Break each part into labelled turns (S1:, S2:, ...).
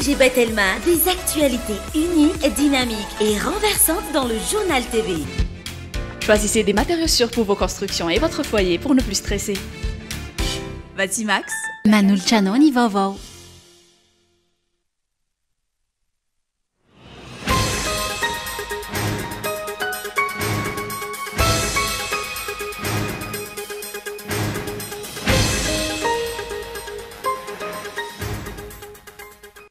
S1: FG Batelma, des actualités uniques, dynamiques et renversantes dans le Journal TV.
S2: Choisissez des matériaux sûrs pour vos constructions et votre foyer pour ne plus stresser. Batimax.
S1: Manolotra anao ny vaovao.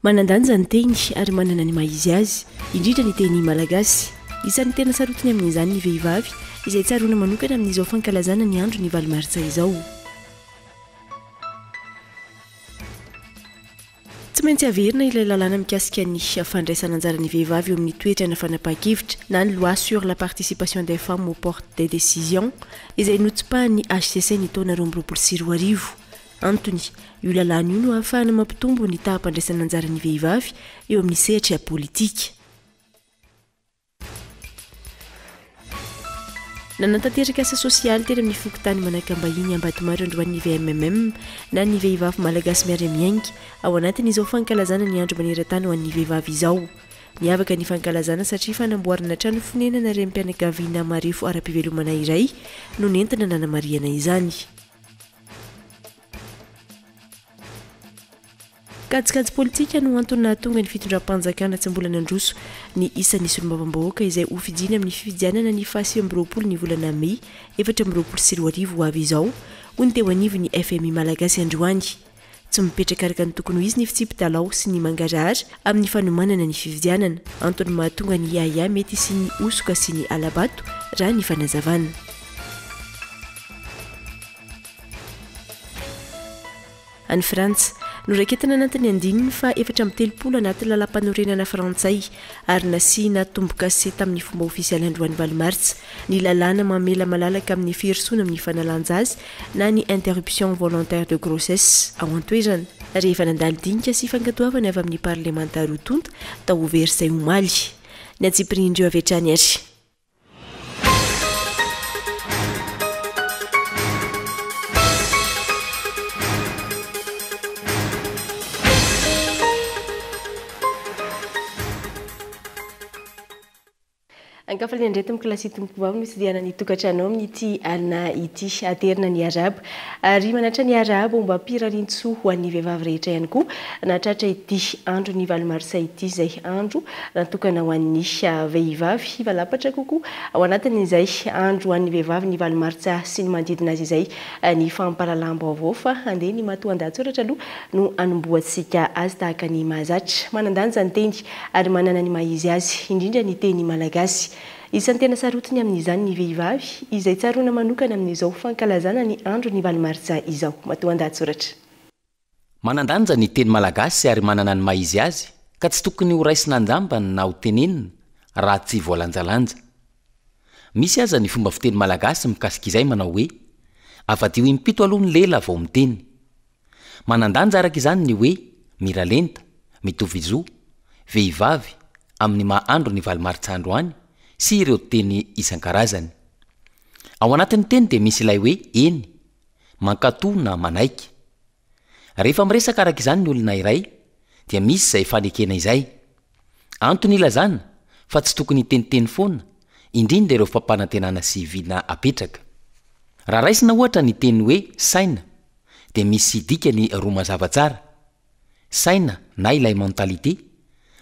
S3: Manan-danja ny teny ary manana ny maha izy azy, indrindra ny teny malagasy. Isan'ny tena sarotiny amin'izany ny vehivavy, izay tsaroana manokana amin'izao fankalazana ny andron'ny valo martsa izao. Tsy maintsy averina ilay lalàna mikasika ny fandraisana anjaran'ny vehivavy eo amin'ny toetrana fanapahan-kevitra na ny loi sur la participation des femmes aux portes des décisions izay notsipahan'ny hcc ny taona 2022. Antony, io lalàna io no ahafahana mampitombo ny taham-pandraisana anjaran'ny vehivavy eo amin'ny sehatra politika. Nanatanteraka asa sosialy teny amin'ny fokontany Manakambahiny Ambatomaro androany ny VMMM na ny Vehivavy Malagasy Miara-Miainga ao anatin'izao fankalazana ny andro maneran-tany ho an'ny vehivavy izao. Niavaka ny fankalazana satria fanamboarana trano fonenana renim-pianakaviana marefo ara-pivelomana iray no nentina nanamarihana izany. Kajikajy politika no antony nahatonga ny fitondram-panjakana tsy mbola nandroso ny isan'ny solombavambahoaka izay hofidiana amin'ny fifidianana ny faha 29 ny volana mey 2024 ho avy izao, hoy ny teo anivon'ny fmi Malagasy androany. Tsy mipetraka araka ny tokony ho izy ny fitsipi-dalao sy ny mangarahara amin'ny fanomanana ny fifidianana, antony mahatonga ny ahiahy mety hisian'ny hosoka sy ny hala-bato, raha ny fanazavana. Any Frantsa, noraiketina anatin'ny andininy faha 34 anaty lalàmpanorenana frantsay ary nasiana tombokase tamin'ny fomba ofisialy androany valo martsa ny lalàna mamela malalaka amin'ny firosoana amin'ny fanalan-jaza na ny interruption volontaire de grossesse ao an-toerana rehefa nandalo dinika sy fankatoavana avy amin'ny parlemanta roa tonta tao Versailles omaly. Ny antsipirian'ireo avy hatrany ary. Ankafaliana indray tompoko lahy sy tompoko vavy no itsidihana ny tokantrano amin'ity alina ity. Aterina ny arahaba ary manatra ny arahaba ombam-pirarian-tsoa ho an'ny vehivavy rehetra ihany koa nahatratra ity andron'ny valo marsa ity izay andro natokana ho an'ny vehivavy. Hivalapatra kokoa ao anatin'izay andro ho an'ny vehivavy ny valo martsa sy ny manodidina azy izay ny fampahalalam-baovao fa andeha ny matoandahatsoratra aloha no hanombohantsika azy tahaka ny mahazatra. Manan-danja ny teny ary manana ny maha izy azy, indrindra ny teny malagasy. Isan'ny tena sarotiny amin'izany ny vehivavy, izay tsaroana manokana amin'izao fankalazana ny andron'ny valo martsa izao. Matoandahatsoratra.
S4: Manan-danja ny teny malagasy ary manana ny maha izy azy ka tsy tokony ho raisina an-jambany na ho tenenina raha tsy voalanjalanja. Misy aza ny fomba fiteny malagasy mikasika izay manao hoe, avadiho impito aloha ny lela vao miteny. Manan-danja araka izany ny hoe miralenta, mitovy zo, vehivavy, amin'ny maha andro ny valo martsa androany sy ireo teny isan-karazany. Ao anatin'ny teny dia misy ilay hoe eny, mankatò na manaiky. Rehefa miresaka araka izany ny olona iray dia misy izay fanekena izay. Antony ilazana fa tsy tokony hiteniteny foana, indrindra ireo fampanantenana sy vina apetraka. Raha raisina ohatra ny teny hoe saina dia misy dikany roa mazava tsara, saina na ilay mentalité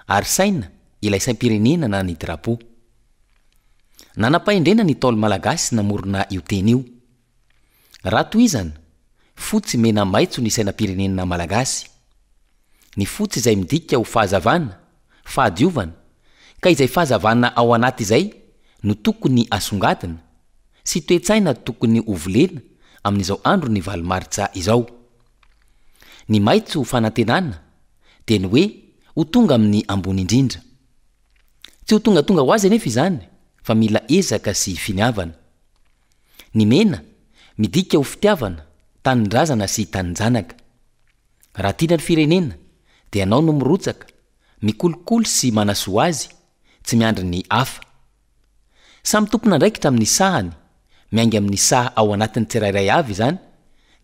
S4: ary saina ilay saim-pirenena na ny drapeau. Nanam-pahendrena ny Ntaolo malagasy namorona io teny io. Raha tohizana, fotsy mena maitso ny sainam-pirenena malagasy. Ny fotsy izay midika ho fahazavana, fahadiovana, ka izay fahazavana ao anaty izay no tokony asongadina, sy toe-tsaina tokony ho volena amin'izao andron'ny valo martsa izao. Ny maitso ho fanantenana dia ny hoe ho tonga amin'ny ambony indrindra. Tsy ho tongatonga ho azy anefa izany fa mila ezaka sy finiavana. Ny mena, midika ho fitiavana, tanindrazana sy taninjanaka. Raha tiana ny firenena, dia ianao no mirotsaka, mikolokolo sy manasoa azy, tsy miandry ny hafa. Samy tompon'andraikitra amin'ny sahany, miainga amin'ny saha ao anatin'ny tsirairay avy izany,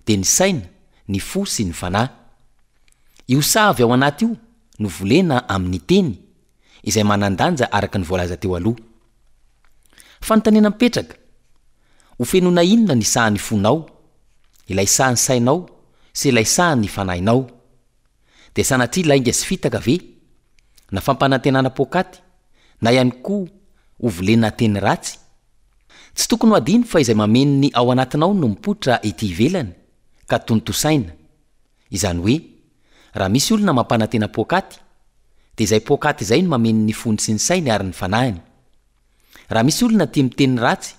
S4: dia ny saina, ny fo sy ny fanahy. Io saha avy ao anaty io. no volena amin'ny teny, izay manan-danja araka ny voalaza teo aloha. Fanontaniana mipetraka, Ho fenoina inona ny sahan'ny fonao, ilay sahan'ny sainao sy ilay sahan'ny fanahinao? Dia sanatria lainga sy fitaka ve? Na fampanantenana poakaty? Na ihany koa ho volena teny ratsy? Tsy tokony ho adino fa izay mameno ny ao anatinao no mipoitra ety ivelany ka tontosaina. Izany hoe, raha misy olona mampanantena poakaty, dia izay poakaty izay no mameno ny fony sy ny sainy ary ny fanahiny. Raha misy olona tia miteny ratsy,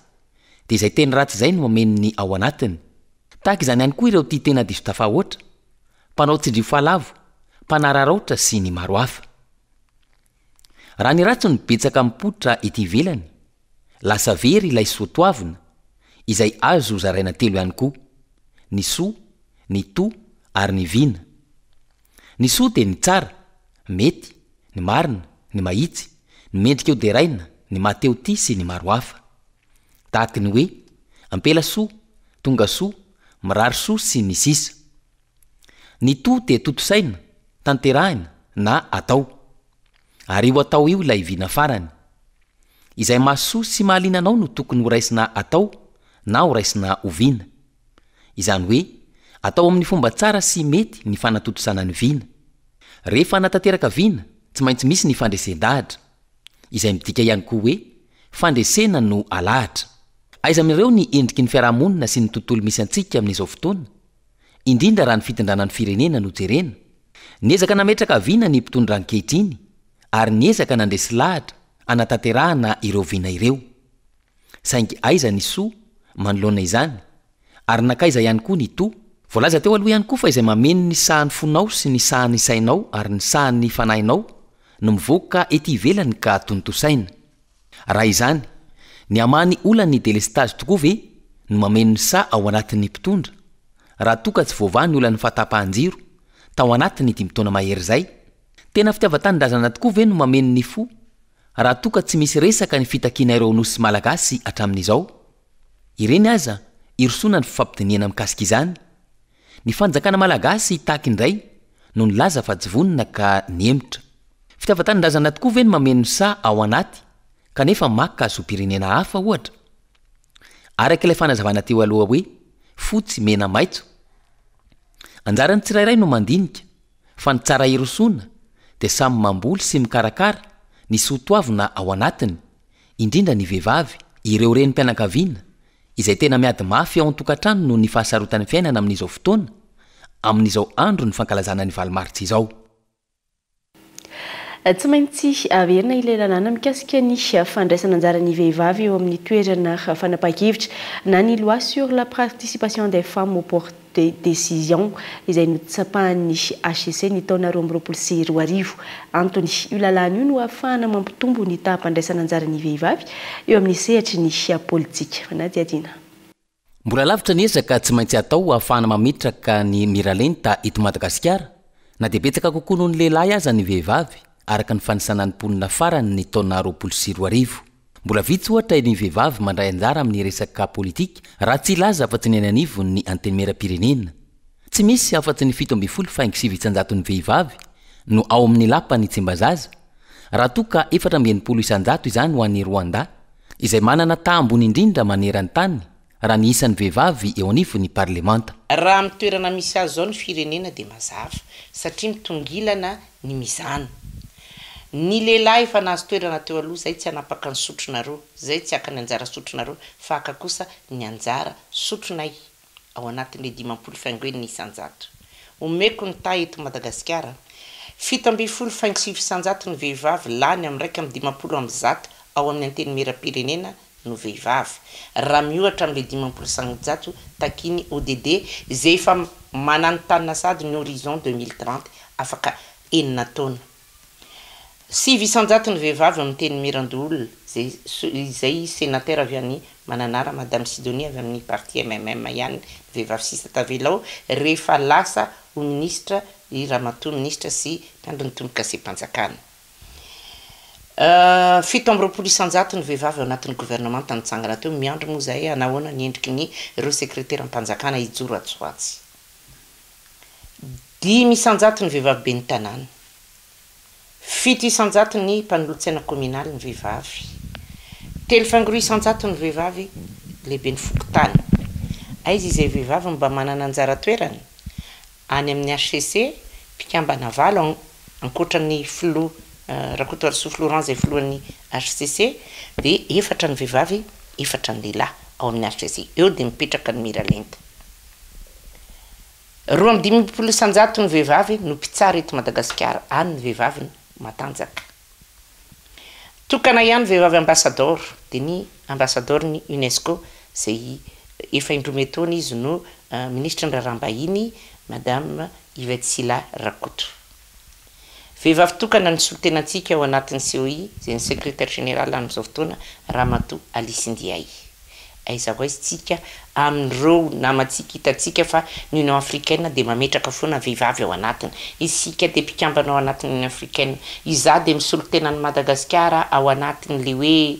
S4: dia izay teny ratsy izay no mameno ny ao anatiny. Tahaka izany ihany koa ireo tia tena diso tafahoatra, mpanao tsindrio fahalavo, mpanararaotra sy ny maro hafa. Raha ny ratsy no betsaka mipoitra ety ivelany, lasa very ilay soa toavina, izay azo zaraina telo ihany koa, ny soa, ny to ary ny vina. Ny soa dia ny tsara, mety, ny marina, ny mahitsy, ny mendrika ho deraina, ny maha te ho tia sy ny maro hafa. Tahaky ny hoe, ampela soa, tonga soa, mirary soa sy ny sisa. Ny to dia tontosaina, tanterahina na atao. Ary io atao io ilay vina farany. Izay mahasoa sy mahaliana anao no tokony ho raisina atao na ho raisina ho vina. Izany hoe, atao amin'ny fomba tsara sy mety ny fanatontosana ny vina. Rehefa hanatanteraka vina, tsy maintsy misy ny fandresen-dahatra. Izay midika ihany koa hoe, fandresena no alahatra. Aiza amin'ireo ny endriky ny fiarahamonina sy ny tontolo misy antsika amin'izao fotoana? Indrindra raha ny fitondrana ny firenena no jerena. Niezaka nametraka vina ny mpitondra ankehitriny ary niezaka nandresy lahatra hanatanterahana ireo vina ireo. Saingy aiza ny soa manoloana izany? Ary nankaiza ihany koa ny to? Voalaza teo aloha ihany koa fa izay mameno ny sahan'ny fonao sy ny sahan'ny sainao ary ny sahan'ny fanahinao no mivoaka ety ivelany ka tontosaina. Raha izany, ny hamaha ny olan'ny delestazy tokoa ve no mameno ny saha ao anatin'ny mpitondra, raha toa ka tsy voavaha ny olan'ny fahatapahan-jiro tao anatin'ny dimy taona mahery izay? Tena fitiavan-tanindrazana tokoa ve no mameno ny fo raha toa ka tsy misy resaka ny fitakiana ireo Nosy Malagasy hatramin'izao? Ireny aza hirosoana ny fifampidinihana mikasika izany. Ny fanjakana Malagasy hitaky indray no nilaza fa tsy vonona ka nihemotra. Fitiavan-tanindrazana tokoa ve no mameno saha ao anaty kanefa maka zom-pirenena hafa ohatra? Araka ilay fanazavana teo aloha hoe fotsy, mena, maitso. Anjaran'ny tsirairay no mandinika fa ny tsara hirosoana dia samy mamboly sy mikarakara ny soa toavina ao anatiny, indrindra ny vehivavy, ireo renim-pianakaviana izay tena miady mafy ao an-tokantrano noho ny fahasarotan'ny fiainana amin'izao fotoana, amin'izao andron'ny fankalazana ny valo martsa izao.
S3: Tsy maintsy averina ilay lalàna mikasika ny fandraisana anjaran'ny vehivavy eo amin'ny toerana fanapahan-kevitra na ny loi sur la participation des femmes au port de décision izay notsapahan'ny hcc ny taona 2022. Antony, io lalàna io no ahafahana mampitombo ny taham-pandraisana anjaran'ny vehivavy eo amin'ny sehatry ny politika. Fanadihadiana.
S4: Mbola lavitra ny ezaka tsy maintsy atao ahafahana mametraka ny miralenta eto Madagasikara, na dia betsaka kokoa noho ny lehilahy aza ny vehivavy, araka ny fanisana ny mponina farany ny taona 2020. Mbola vitsy ohatra ny vehivavy mandray anjara amin'ny resaka politika, raha tsy hilaza afa-tsy ny any anivon'ny Antenimierampirenena. Tsy misy afa-tsy ny 17 faingo sivy isan-jaton'ny vehivavy no ao amin'ny lapan'i Tsimbazaza, raha toa ka 64% izany ho an'i Rwanda, izay manana taha ambony indrindra maneran-tany raha ny isan'ny vehivavy eo anivon'ny parlemanta.
S5: Raha amin'ny toerana misy azy izao ny firenena dia mazava satria mitongilana ny mizana. Ny lehilahy efa nahazo toerana teo aloha izay tsy hanapaka ny sotronareo, izay tsy haka ny anjara sotronareo fa haka kosa ny anjara sotronay ao anatin'ilay 50 faingo enina isan-jato. Omeko ny taha eto Madagasikara, 17 faingo sivy isan-jato ny vehivavy lany amin'ny 151 ao amin'ny Antenimierampirenena no vehivavy, raha miohatra amin'ilay 50% takian'ny ODD izay efa mananontanona sahady ny horizon 2030 afaka enina taona. 9% ny vehivavy ao amin'ny Antenimierandoholona, izay izay senatera avy any Mananara, Madame Sidonie avy amin'ny parti MMM ihany ny vehivavy sisa tavela ao rehefa lasa ho minisitra i Ramatoa minisitra sy mpiandry ny tombokasem-panjakana. 27% ny vehivavy ao anatin'ny governemanta nitsangana teo, miandry moa izahay hanahoana ny endriky ny ireo sekreteram-panjakana hijoro atsy ho atsy. 5% ny vehivavy ben'ny tanàna. 7% ny mpanolotsaina kominaly ny vehivavy. 3,2% ny vehivavy lehiben'ny fokontany. Aiza izay vehivavy mba manana anjara toerana? Any amin'ny HCC, mpikambana valo ankoatra ny filoha Rakotoarisoa Florent izay filohan'ny HCC, dia efatra ny vehivavy, efatra ny lehilahy ao amin'ny HCC. Eo dia mipetraka ny miralenta. 52% ny vehivavy no mpitsara eto Madagasikara, any ny vehivavy no matanjaka. Tokana ihany vehivavy ambasadaoro, dia ny ambasadaoron'ny Unesco izay efa indroa metaona izy no minisitry ny raharaham-bahiny, Madame Yvette Sylla Rakoto. Vehivavy tokana ny solontenantsika ao anatin'ny COI, izay ny secrétaire général amin'izao fotoana, Ramatoa Alice Ndiaye. Aiza ho aiza tsika amin'ireo namantsika hitantsika fa ny Union Africaine dia mametraka foana vehivavy ao anatiny. Isika dia mpikambana ao anatin'ny Union Africaine. Izaho dia misolo tena an'i Madagasikara ao anatin'ilay hoe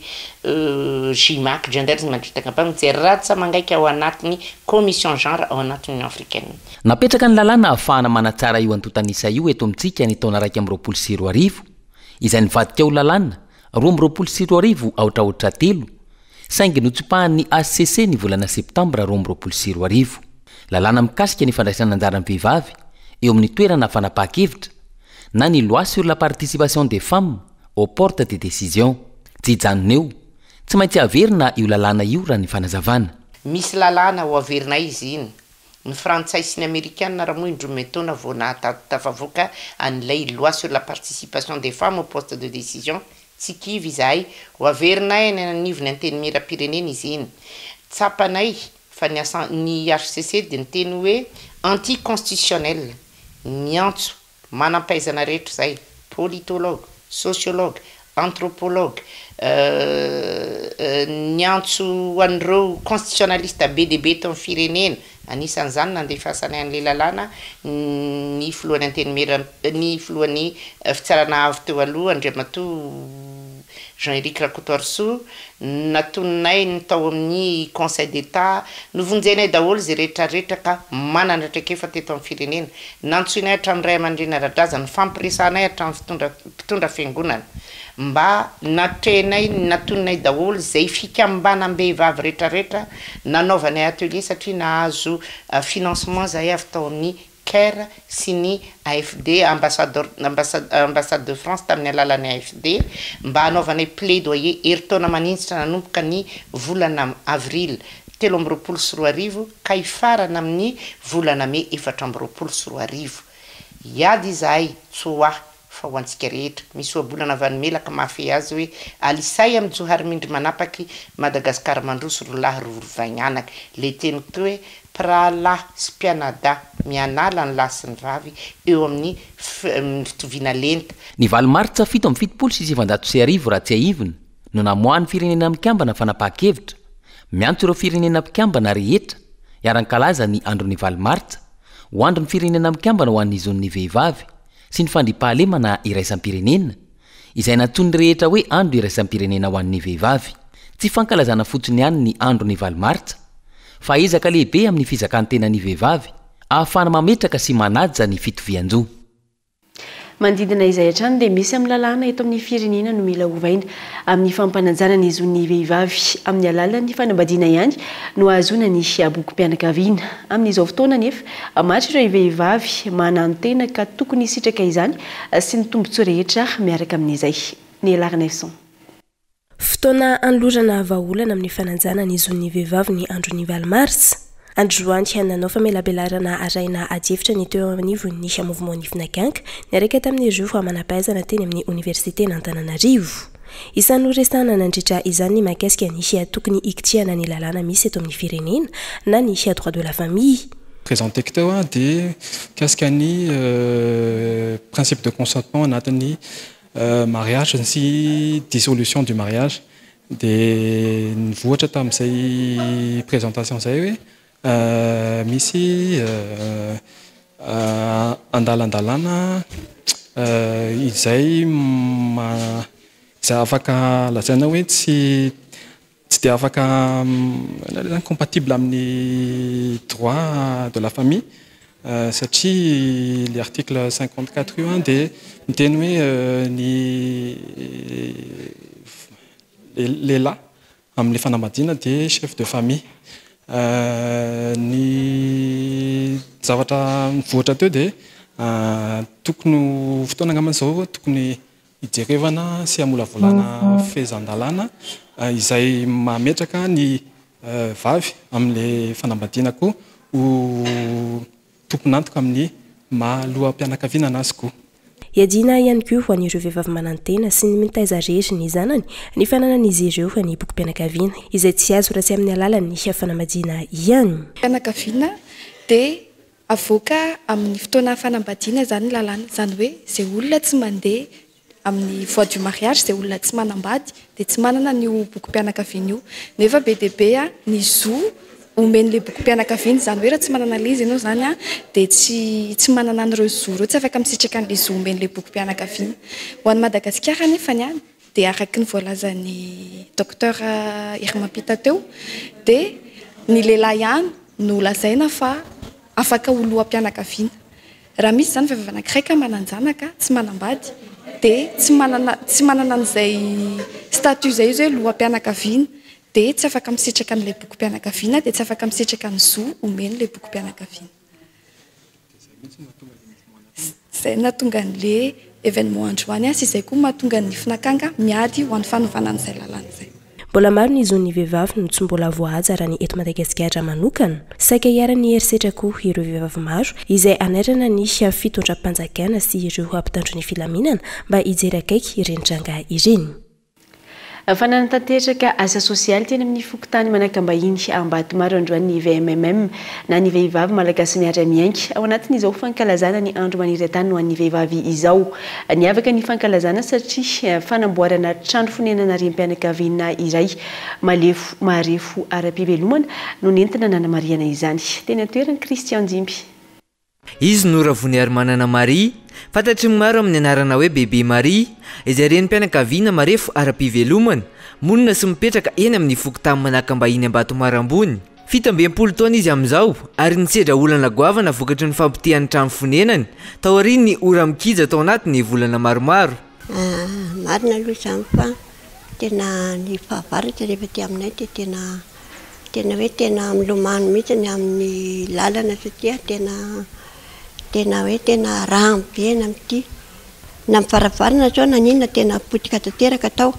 S5: GMAC, Gender Mandritra Campagne, mijery ratsa-mangaika ao anatin'ny Commission Genre ao anatin'ny Union Africaine.
S4: Napetraka ny lalàna ahafahana manatsara io antontan'isa io eto amintsika ny taona 2021, izay nivadika ho lalàna 2022 aotraotra telo, saingy notsipahan'ny HCC ny volana septambra 2022. Lalàna mikasika ny fandraisana anjaran'ny vehivavy eo amin'ny toerana fanapahan-kevitra na ny Loi sur la participation des femmes aux portes de décision. Tsy hijanona eo, tsy maintsy haverina io lalàna io raha ny fanazavana.
S5: Misy lalàna ho averinay izy iny. Ny frantsay sy ny amerikana raha moa indroa metaona vao nahatafavoaka an'ilay Loi sur la participation des femmes aux postes de décision. Tsy kivy izahay, ho averinay any anivon'ny antenimieram-pirenena izy iny. Tsapanay fa ny ny HCC dia niteny hoe anti-constitutionnel, miantso manam-pahaizana rehetra izay, politologue, sociologue, anthropologue, niantso an'ireo constitutionnaliste be dia be eto amin'ny firenena, anisan'izany nandefasanay an'ilay lalàna ny filohan'ny antenimiera, ny filohan'ny fitsarana avo teo aloha Andriamatoa Jean Eric Rakotoarisoa, natoninay ny tao amin'ny Conseil d'Etat, novonjenay daholo izay rehetra rehetra ka manana traikefa teto amin'ny firenena, nantsoinay hatramin'ny ray aman-dreny ara-drazana, nifampiresahanay hatramin'ny fitondra mpitondra fiangonana, mba natrehinay, natoninay daholo izay fikambanam-behivavy rehetra rehetra, nanaovanay atelier satria nahazo financement zahay avy tao amin'ny Care sy ny AFD, ambassador, ambassade de France tamin'ny alalan'ny AFD, mba hanaovanay plaidoyer herintaona maninjitra nanomboka ny volana avril 2023 ka hifarana amin'ny volana mey 2024. Hiady izahay, tsy ho ahy fa ho antsika rehetra. Misy ohabolana avy any Melaka mahafehy azy hoe, Alisay amin'ny Joharimindry manapaky, Madagasikara mandroso ro lahy ro rovaignanak. Le teniko teo hoe, mpirahalahy sy mpianadahy mianala ny lahy sy ny vavy eo amin'ny fitoviana lenta.
S4: Ny valo martsa 1977 raha tsiahivina no namoahan'ny Firenena Mikambana fanapahan-kevitra miantso ireo firenena mpikambana rehetra hiara-hankalaza ny andron'ny valo martsa ho andron'ny Firenena Mikambana ho an'ny zon'ny vehivavy sy ny fandriampahalemana iraisam-pirenena, izay nantsoin'ny rehetra hoe Andro iraisam-pirenena ho an'ny vehivavy. Tsy fankalazana fotsiny ihany ny andron'ny valo martsa, fa ezaka lehibe amin'ny fizakan-tenan'ny vehivavy ahafahana mametraka sy manaja ny fitovian-jo.
S3: Manodidina izay hatrany dia misy amin'ny lalàna eto amin'ny firenena no mila ovaina amin'ny fampanajana ny zon'ny vehivavy. Amin'ny alalan'ny fanambadiana ihany no ahazoana ny bokim-pianakaviana. Amin'izao fotoana anefa, maro ireo vehivavy mananotena ka tokony hisitraka izany sy ny tombontsoa rehetra miaraka amin'izay. Ny Larnefson.
S6: Fotoana hanolorana vahaolana amin'ny fanajana ny zon'ny vehivavy ny andron'ny valo marsa. Androany, nanao famelabelarana arahina adihevitra ny teo anivon'ny Mouvement Nifinagank niaraka tamin'ireo manam-pahaizana teny amin'ny Oniversiten'Antananarivo. Isan'ny noresahana nandritra izany ny mahakasika ny tokony hikitihana ny lalàna misy eto amin'ny firenena na ny droit de la famille.
S7: Présenteko teo dia mikasika ny principe de consentement anatin'ny mariage sy dissolution du mariage. Dia nivoatra tamin'izay présentation izay hoe misy andalan-dalàna izay izay afaka lazaina hoe tsy tsy dia afaka compatible amin'ny droit de la famille. Satria le article 54 io dia miteny hoe ny lehilahy amin'ilay fanambadiana dia chef de famille. Ny zavatra nivoatra teo dia tokony ho fotoana angamba izao tokony hijerevana sy hamolavolana fehezan-dalàna izay mametraka ny vavy amin'ilay fanambadiana koa ho tompon'antoka amin'ny maha loham-pianakaviana anazy koa.
S6: Iadiana ihany koa ho an'ireo vehivavy manantena sy ny mitaiza rery ny zanany ny fananan'izy ireo ny bokim-pianakaviana izay tsy azo raha tsy amin'ny alalan'ny fanambadiana ihany.
S8: Fianakaviana dia avoaka amin'ny fotoana fanambadiana izany ny lalàna, izany hoe izay olona tsy mandeha amin'ny voie du mariage, izay olona tsy manambady dia tsy manana an'io bokim-pianakaviana io. Nefa be dia be ny zo omen'ilay bokim-pianakaviana, izany hoe raha tsy manana an'ilay izy ianao izany dia tsy tsy manana an'ireo zo ireo, tsy afaka misitraka an'ilay zo omen'ilay bokim-pianakaviana. Ho an'i Madagasikara anefany dia araka ny voalazan'ny Docteur Herimampita teo dia ny lehilahy ihany no lazaina fa afaka ho loham-pianakaviana. Raha misy izany vehivavy anankiray ka manan-janaka, tsy manambady, dia tsy manana tsy manana an'izay statut izay izy hoe loham-pianakaviana, dia tsy afaka misitraka an'ilay bokim-pianakaviana, dia tsy afaka misitraka ny zo omen'ilay bokim-pianakaviana. Izay no nahatonga an'ilay événement androany sy izay koa mahatonga ny Finakanga miady ho an'ny fanovana an'izay lalàna izay.
S6: Mbola maro ny zon'ny vehivavy no tsy mbola voahaja raha ny eto Madagasikara manokana. Saika iharan'ny herisetra koa ireo vehivavy maro izay hanairana ny fitondram-panjakana sy ireo mpitandro ny filaminana mba hijery akaiky ireny tranga ireny.
S3: Fananatanteraka asa sosialy teny amin'ny fokontany Manakambahiny Ambatomaro androany ny VMMM na ny Vehivavy Malagasy Miara-Miainga ao anatin'izao fankalazana ny Andro maneran-tany ho an'ny vehivavy izao. Niavaka ny fankalazana satria fanamboarana trano fonenana renim-pianakaviana iray malefo marefo ara-pivelomana no nentina nanamarihana izany. Teny an-toerana, Christian Jimby.
S9: Izy no Ravoniarimanana Marie, fantatry ny maro amin'ny anarana hoe Bebe Marie, izay renim-pianakaviana marefo ara-pivelomana, monina sy mipetraka eny amin'ny fokontany Manakambahiny Ambatomaro Ambony. 67 taona izy amin'izao ary nisedra olana goavana vokatry ny fahapotehan'ny trano fonenany taorian'ny ora-mikija tao anatin'ny volana maromaro.
S10: Marina aloha izany fa tena ny fahavaratra rehefa aty aminay dia tena tena hoe tena milomano mihitsy ny amin'ny lalana satria tena tena hoe tena rano be ny amin'ity. Na ny varavarana izao naninona tena potika tanteraka tao.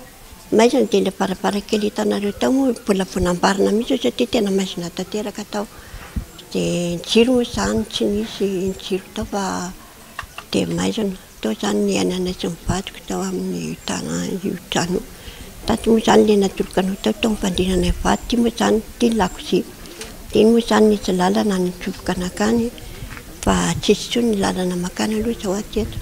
S10: Maizina dia ilay varavarankely hitanareo tao moa mbola vao namboarina mihitsy io satria tena maizina tanteraka tao. Dia ny jiro moa izany tsy nisy ny jiro tao fa dia maizina. Tao izany ny niainanay sy ny vadiko tao amin'io tanà io trano io. Tato moa izany ilay natoloka anao tao, tao ny fandriananay mivady. Ity moa izany ity ny lakozia. Dia iny moa izany nisy lalana nitsofoka nankany fa tsisy intsony ny lalana mankany aloha izao hatreto.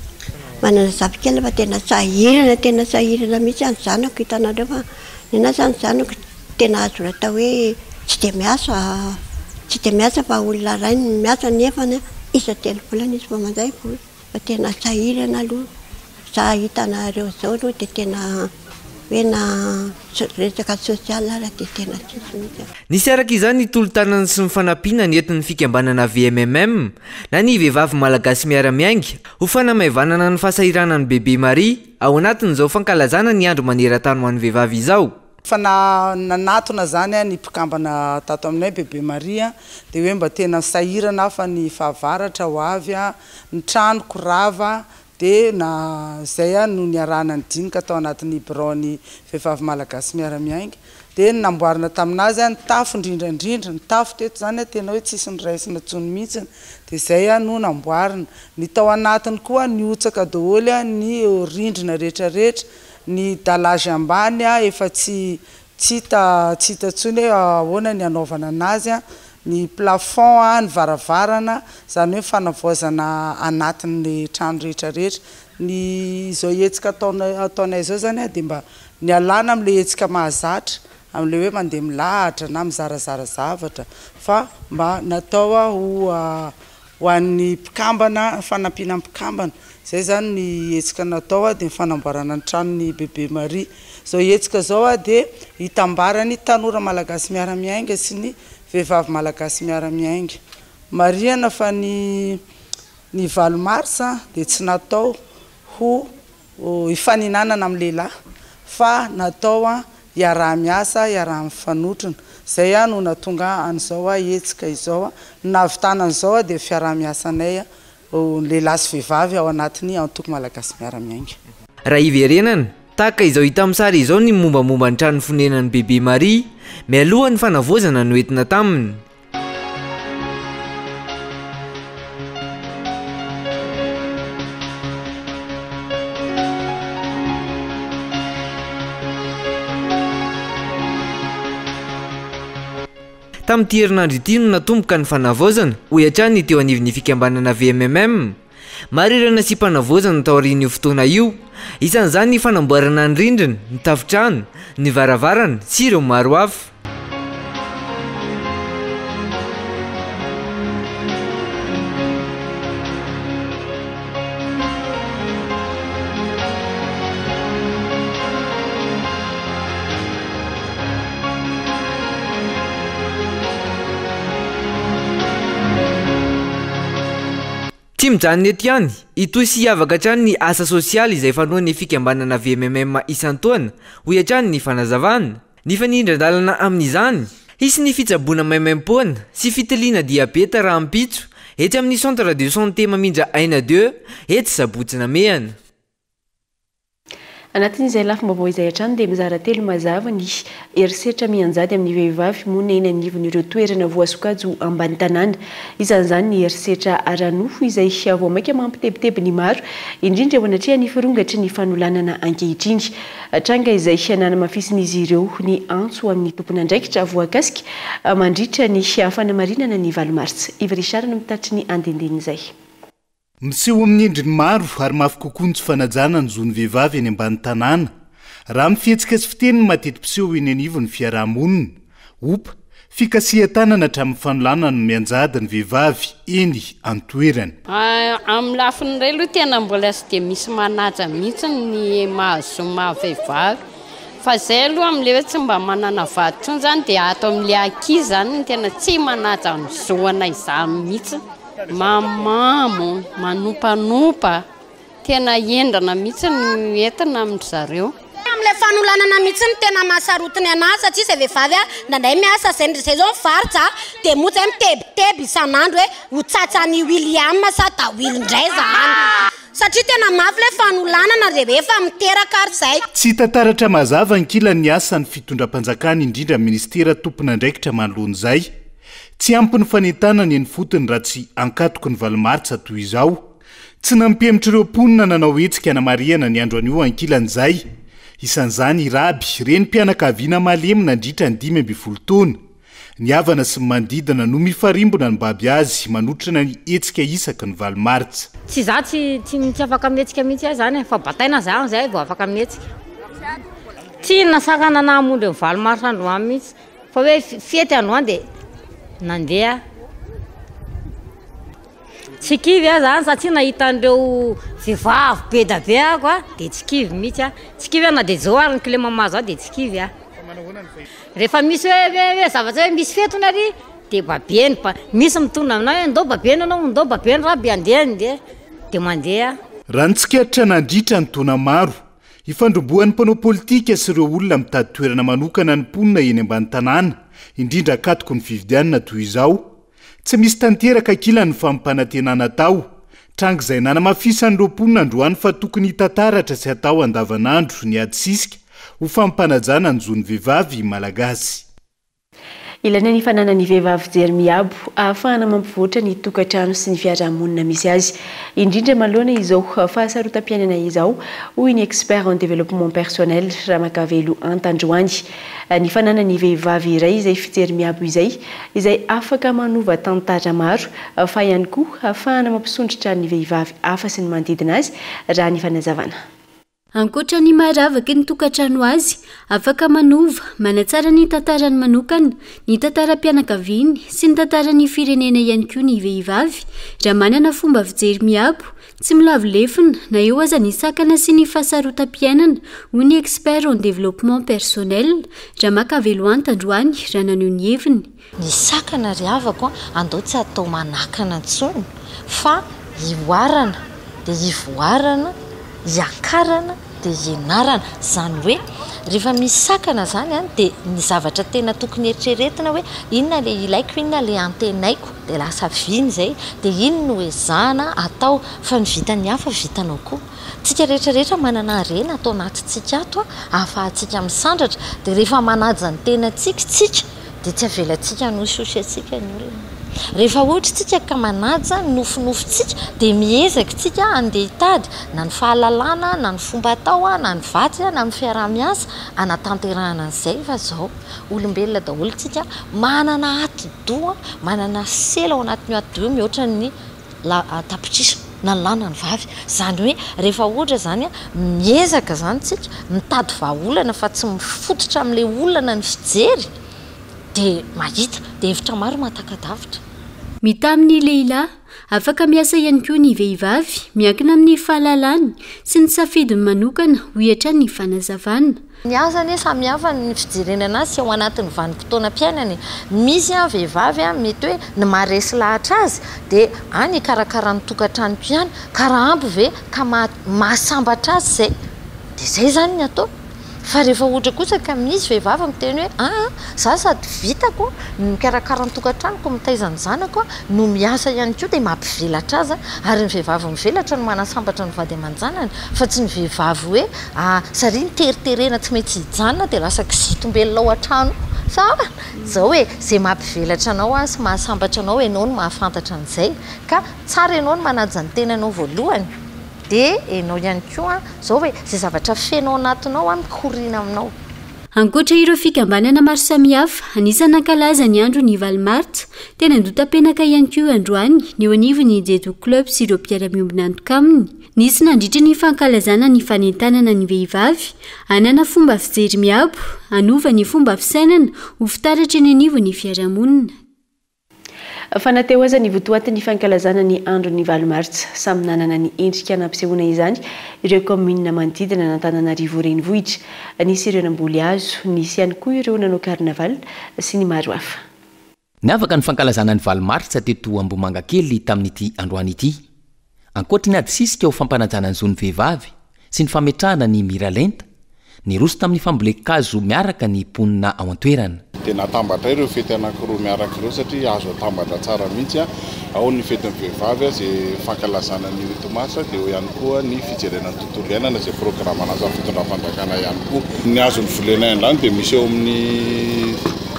S10: Manana zafikely fa tena sahirana tena sahirana mihitsy aho ny zanako hitanareo fa ny anahy izany zanako tena azo atao hoe tsy dia miasa tsy dia miasa fa olona rainy no miasa nefany isan-telo volana izy vao mandray vola fa tena sahirana aloha za hitanareo zao aloha dia tena hoe na resaka sosialy ara dia tena tsisy mihitsy.
S9: Nisy araka izany ny tolo-tanana sy ny fanampiana nentin'ny fikambanana VMMM na ny Vehivavy Malagasy Miara-Miainga ho fanamaivanana ny fahasahiranan'i Bebe Marie ao anatin'izao fankalazana ny andro maneran-tany ho an'ny vehivavy izao.
S11: Fa na nanatona zany ny mpikambana tato aminay Bebe Marie dia hoe mba tena sahirana aho fa ny fahavaratra ho avy, ny tranoko rava dia na zay no niarahana nidinika tao anatin'ny biraon'ny Vehivavy Malagasy Miara-Miainga dia ny namboarina tamin'azy ny tafo indrindra indrindra, ny tafo teto zany tena hoe tsisy noraisina intsony mihitsy dia zay no namboarina, ny tao anatiny koa nihotsaka daholo ny rindrina rehetra rehetra, ny dallage ambany efa tsy tsy hita tsy hita intsony hoe ahoana ny hanaovana anazy, ny plafond, ny varavarana, izany hoe ny fanavaozana anatin'ny trano rehetra rehetra, ny izao hetsika ataonay ataonay izao zany dia mba nialana amin'ilay hetsika mahazatra, amin'ilay hoe mandeha milahatra na mizarazara zavatra fa mba natao ho ho an'ny mpikambana, fanampiana ny mpikambana. Izay izany ny hetsika natao dia ny fanamboarana ny tranon'i Bebe Maria. Izao hetsika izao dia hitambaran'ny tanora malagasy miara-miainga sy ny vehivavy malagasy miara-miainga. Marihana fa ny ny valo marsa dia tsy natao ho hifaninanana amin'ny lehilahy fa natao hiaraha-miasa, hiaraha-mifanotrona. Izay no nahatonga an'izao hetsika izao. Ny nahavitana an'izao dia fiaraha-miasanay lehilahy sy vehivavy ao anatin'ny Antoko Malagasy Miara-Miainga.
S9: Raha hiverenana, tahaka izao hita amin'ny sary izao ny mombamomba ny trano fonenan'i Bebe Maria, mialoha ny fanavaozana noentina taminy. Tamin'ity herinandro ity no natomboka ny fanavaozana, hoy hatrany ny teo anivon'ny fikambanana VMMM. Maro ireo nasiam-panavaozana taorian'io fotoana io. Isan'izany ny fanamboarana ny rindrina, ny tafontrano, ny varavarana sy ireo maro hafa. Tsy mijanona eto ihany, hitohy sy hiavaka hatrany ny asa sosialy izay fanaon'ny fikambanana VMMM isan-taona, hoy hatrany ny fanazavana. Nifanindran-dalana amin'izany, hisy ny fitsaboana maimaimpoana sy fitiliana diabeta rahampitso etsy amin'ny Centre de santé Mamindra Aina Deux etsy Sabotsy Namehana.
S3: Anatin'izay lafim-baovao izay hatrany dia mizara telo mazava ny herisetra mianjady amin'ny vehivavy monina eny anivon'ireo toerana voasokajy ho ambany tanàna. Isan'izany ny herisetra ara-nofo izay vao mainka mampitebiteby ny maro, indrindra eo anatrehan'ny firongatry ny fanolanana ankehitriny. Tranga izay nanamafisin'izy ireo ny antso amin'ny tompon'andraikitra voakasika mandritra ny fanamarinana ny valo martsa. Yves Richard no mitatry ny andindinin'izay.
S12: Miseho amin'ny endriny maro ary mafy kokoa ny tsy fanajana ny zon'ny vehivavy eny ambany tanàna. Raha amin'ny fihetsika sy fiteny no mateti-piseho eny anivon'ny fiaraha-monina. Opa, fikasihan-tanana hatramin'ny fanolanana no mianjady ny vehivavy eny an-toerana.
S13: Amin'ny lafiny iray aloha tena mbola tsy dia misy manaja mihitsy ny maha zo maha vehivavy. Fa izay aloha amin'ilay hoe tsy mba manana vady intsony izany dia ato amin'ilay ankizy izany no tena tsy manaja ny zo anay izany mihitsy. Mamamo, manompanompa, tena hendrana mihitsy no entina amin-dry zareo.
S14: Amin'ilay fanolanana mihitsy no tena mahasarotiny anahy satria izay vehivavy indraindray miasa izay izay izao mivarotra dia moa izay mitebiteby isan'andro hoe ho tratran'i William sa Dawil indray izany satria tena mafy ilay fanolanana rehefa miteraka ary izay.
S12: Tsy hita taratra mazava ankilany ny asan'ny fitondram-panjakana indrindra ny minisitera tompon'andraikitra manoloana izay. Tsy ampy ny fanentanana eny ifotony raha tsy ankatoky ny valo martsa toy izao. Tsy nampihemotra ireo mponina nanao hetsika hanamarihana ny andro anio ankilan'izay. Isan'izany i Raby, renim-pianakaviana malemy nandritra ny 15 taona. Ny havana sy ny manodidina no mifarimbona nibaby azy manotrona ny hetsika isaky ny valo martsa.
S15: Tsy za tsy tsy afaka mihetsika mihitsy aho zany e, fa bataina za amizay vao afaka mihetsika. Tsy nasakana nahamondry ny valo marsa androany mihitsy. Fa hoe fety androany dia nandeha aho. Tsy kivy aho zany satria nahita an'ireo vehivavy be da be aho a, dia tsy kivy mihitsy aho. Tsy kivy aho na dia izao ary ny kilema mahazo ahy dia tsy kivy aho. Rehefa misy hoe hoe hoe zavatra hoe misy fety hono ary dia babeny, misy mitondra aminah hoe ndao babena anao, ndao babena raby andeha andeha, dia mandeha aho.
S12: Raha ny tsikaritra nandritra ny taona maro, Ifandrobohan'ny mpanao politika sy ireo olona mitady toerana manokana ny mponina eny ambany tanàna, indrindra ankatoky ny fifidianana toy izao. Tsy misy tanteraka ankilany ny fampanantenana atao. Tranga izay nanamafisan'ireo mponina androany fa tokony hita taratra sy atao andavanandro ny ady sisika ho fampanajana ny zon'ny vehivavy malagasy.
S3: Ilaina ny fananan'ny vehivavy fijery miabo ahafahana mampivoatra ny tokantrano sy ny fiarahamonina misy azy, indrindra manoloana izao fahasarotam-piainana izao, hoy ny expert en développement personnel, Ramakavelo Antandroany. Ny fananan'ny vehivavy iray izay fijery miabo izay, izay afaka manova tantara maro, fa ihany koa ahafahana mampisondrotra ny vehivavy hafa sy ny manodidina azy, raha ny fanazavana.
S1: Ankoatra ny maha ravaky ny tokantrano azy, afaka manova, manatsara ny tantarany manokana, ny tantaram-pianakaviany sy ny tantaran'ny firenena ihany koa ny vehivavy raha manana fomba fijery miabo. Tsy milavo lefona, na eo aza ny sakana sy ny fahasarotam-piainana, hoy ny expert en développement personnel, Ramaka Veloanta androany raha naneho ny heviny.
S16: Ny sakana ry havako a, andao tsy atao manakana intsony fa hihoarana dia hivoarana, hiakarana dia hianarana. Izany hoe rehefa misy sakana izany an, dia ny zavatra tena tokony eritreretina hoe inona ilay ilaiko, inona ilay antenaiko, dia lasa vina izay, dia iny no ezahana atao fa ny vitan'ny hafa vitanao koa. Tsika rehetra rehetra manana harena ato anatintsika ato ahafahantsika misandratra, dia rehefa manaja ny tenantsika isika dia tsy avelantsika hanosihosy antsika ny olona. Rehefa ohatra isika ka manaja ny nofinofintsika dia miezaka isika handeha hitady na ny fahalalana na ny fomba atao na ny vatsy na ny fiaraha-miasa hanatanterahana an'izay fa izao olombelona daholo isika manana atidoha manana sela ao anatin'io atidoha io mihoatra ny tapitrisa na ny lahy na ny vavy. Izany hoe rehefa ohatra izany miezaka izany isika mitady vahaolana fa tsy mifototra amin'ilay olana ny fijery dia mahita, dia hevitra maro mahataka-davitra.
S1: Mitaha amin'ny lehilahy, afaka miasa ihany koa ny vehivavy, miankina amin'ny fahalalany sy ny safidiny manokana, hoy hatrany ny fanazavana.
S16: Ny azy anie samy hafa ny fijerena anazy sy ao anatin'ny vanim-potoanam-piainana e. Misy an vehivavy an mety hoe ny maha resy lahatra azy dia any hikarakara ny tokantranoko ihany ka raha ampy ve ka mahasambatra azy izay dia izay izany ny atao. Fa rehefa ohatra kosa ka misy vehivavy miteny hoe aa za sady vitako ny mikarakara ny tokantranoko, mitaiza ny zanako no miasa ihany koa dia mampivelatra azy ary ny vehivavy mivelatra no manasambatra ny vady aman-janany fa tsy ny vehivavy hoe saria ny teriterena tsy maintsy hijanona dia lasa kizitim-belona ao an-trano sa zao e, izay mampivelatra anao sy mahasambatra anao ianao no mahafantatra an'izay ka tsara ianao ny manaja ny tenanao voalohany dia ianao ihany koa zao e, izay zavatra feno ao anatinao mikoriana aminao.
S1: Ankoatra ireo fikambanana maro samihafa, anisan'ny nankalaza ny andron'ny valo martsa, teny Andotapenaka ihany koa androany, ny eo anivon'ny Jejo Club sy ireo mpiara-miombona antoka aminy. Nisy nandritra ny fankalazana ny fanentanana ny vehivavy hanana fomba fijery miabo, hanova ny fomba fisainana ho fitaratra eny anivon'ny fiarahamonina.
S3: Fa na teo aza ny votoatin'ny fankalazana ny andron'ny valo martsa, samy nanana ny endrika nampisehoana izany ireo kaominina manodidina an'Antananarivo Renivohitra. Nisy ireo namboly hazo, nisy ihany koa ireo nanao carnaval sy ny maro hafa.
S4: Niavaka ny fankalazana ny valo martsa teto Ambohimangakely tamin'ity androany ity. Ankoatry ny ady sisika ho fampanajana ny zon'ny vehivavy sy ny fametrahana ny miralenta, niroso tamin'ny fambolen-kazo miaraka ny mponina ao an-toerana.
S17: Dia natambatray ireo fety anankiroa miaraka ireo satria azo atambatra tsara mihitsy. Ao ny fetin'ny vehivavy izay fankalazana ny huit mars dia eo ihany koa ny fijerena ny tontolo iainana izay programan'asan'ny fitondram-panjakana ihany koa. Ny hazo novolenay androany dia misy eo amin'ny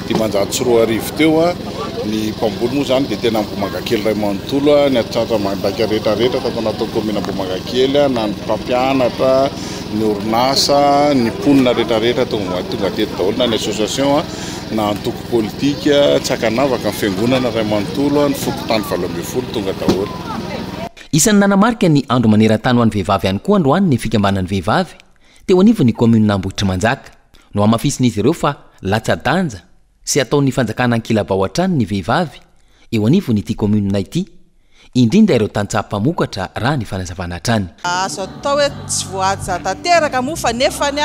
S17: 2500 teo. Ny mpamboly moa izany dia tena Ambohimangakely iray manontolo, ny atratra mandaika rehetra rehetra tato anatin'ny kaominina Ambohimangakely, na ny mpampianatra, ny orinasa, ny mponina rehetra rehetra tonga tonga teto daholo, na ny association, na antoko politika, tsy ankanavaka, ny fiangonana iray manontolo, ny fokontany 18 tonga daholo.
S4: Isan'ny nanamarika ny andro maneran-tany ho an'ny vehivavy ihany koa androany ny fikambanan'ny vehivavy teo anivon'ny kaominina Ambohitrimanjaka. Nohamafisin'izy ireo fa latsa-danja sy ataon'ny fanjakana ankilabao hatrany ny vehivavy eo anivon'ity kaominina ity, indrindra ireo tantsaha mpamokatra raha ny fanazavana hatrany.
S11: Azo atao hoe tsy voahaja tanteraka moa fa nefany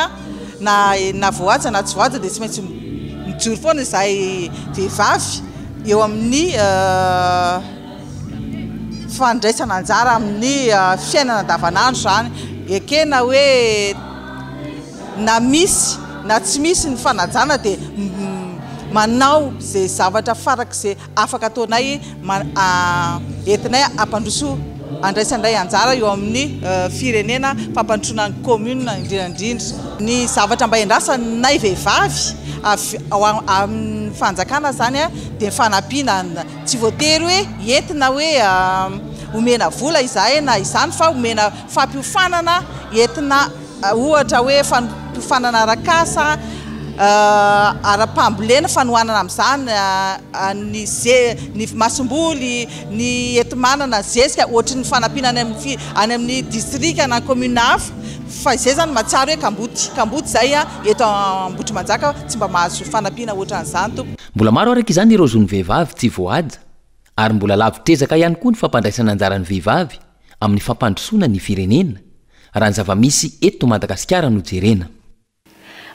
S11: na na voahaja na tsy voahaja dia tsy maintsy mijoro foana izahay vehivavy eo amin'ny fandraisana anjara amin'ny fiainana andavanandro izany. Ekena hoe na misy na tsy misy ny fanajana dia manao izay zavatra farak'izay afaka ataonay entinay hampandroso andraisanay anjara eo amin'ny firenena fampandrosoana ny commune indrindra indrindra. Ny zavatra mba endrasanay vehivavy avy ao amin'ny fanjakana izany dia ny fanampiana, tsy voatery hoe entina hoe omena vola izahay na izany fa omena fampiofanana entina ohatra hoe fampiofanana arak'asa, ara-pambolena, fanohanana amin'izany ny ze- ny masomboly, ny enti-manana, zezika, ohatry ny fanampiana any amin'ny fi- any amin'ny distrika na commune hafa, fa izay izany mahatsiaro hoe kamboty, kamboty izay eto Ambohitrimanjaka tsy mba mahazo fanampiana ohatran'izany tompoko.
S4: Mbola maro araka izany ireo zon'ny vehivavy tsy voahaja ary mbola lavitr'ezaka ihany koa ny fampandraisana anjara ny vehivavy. amin'ny fampandrosoana ny firenena, raha ny zava-misy eto Madagasikara no jerena.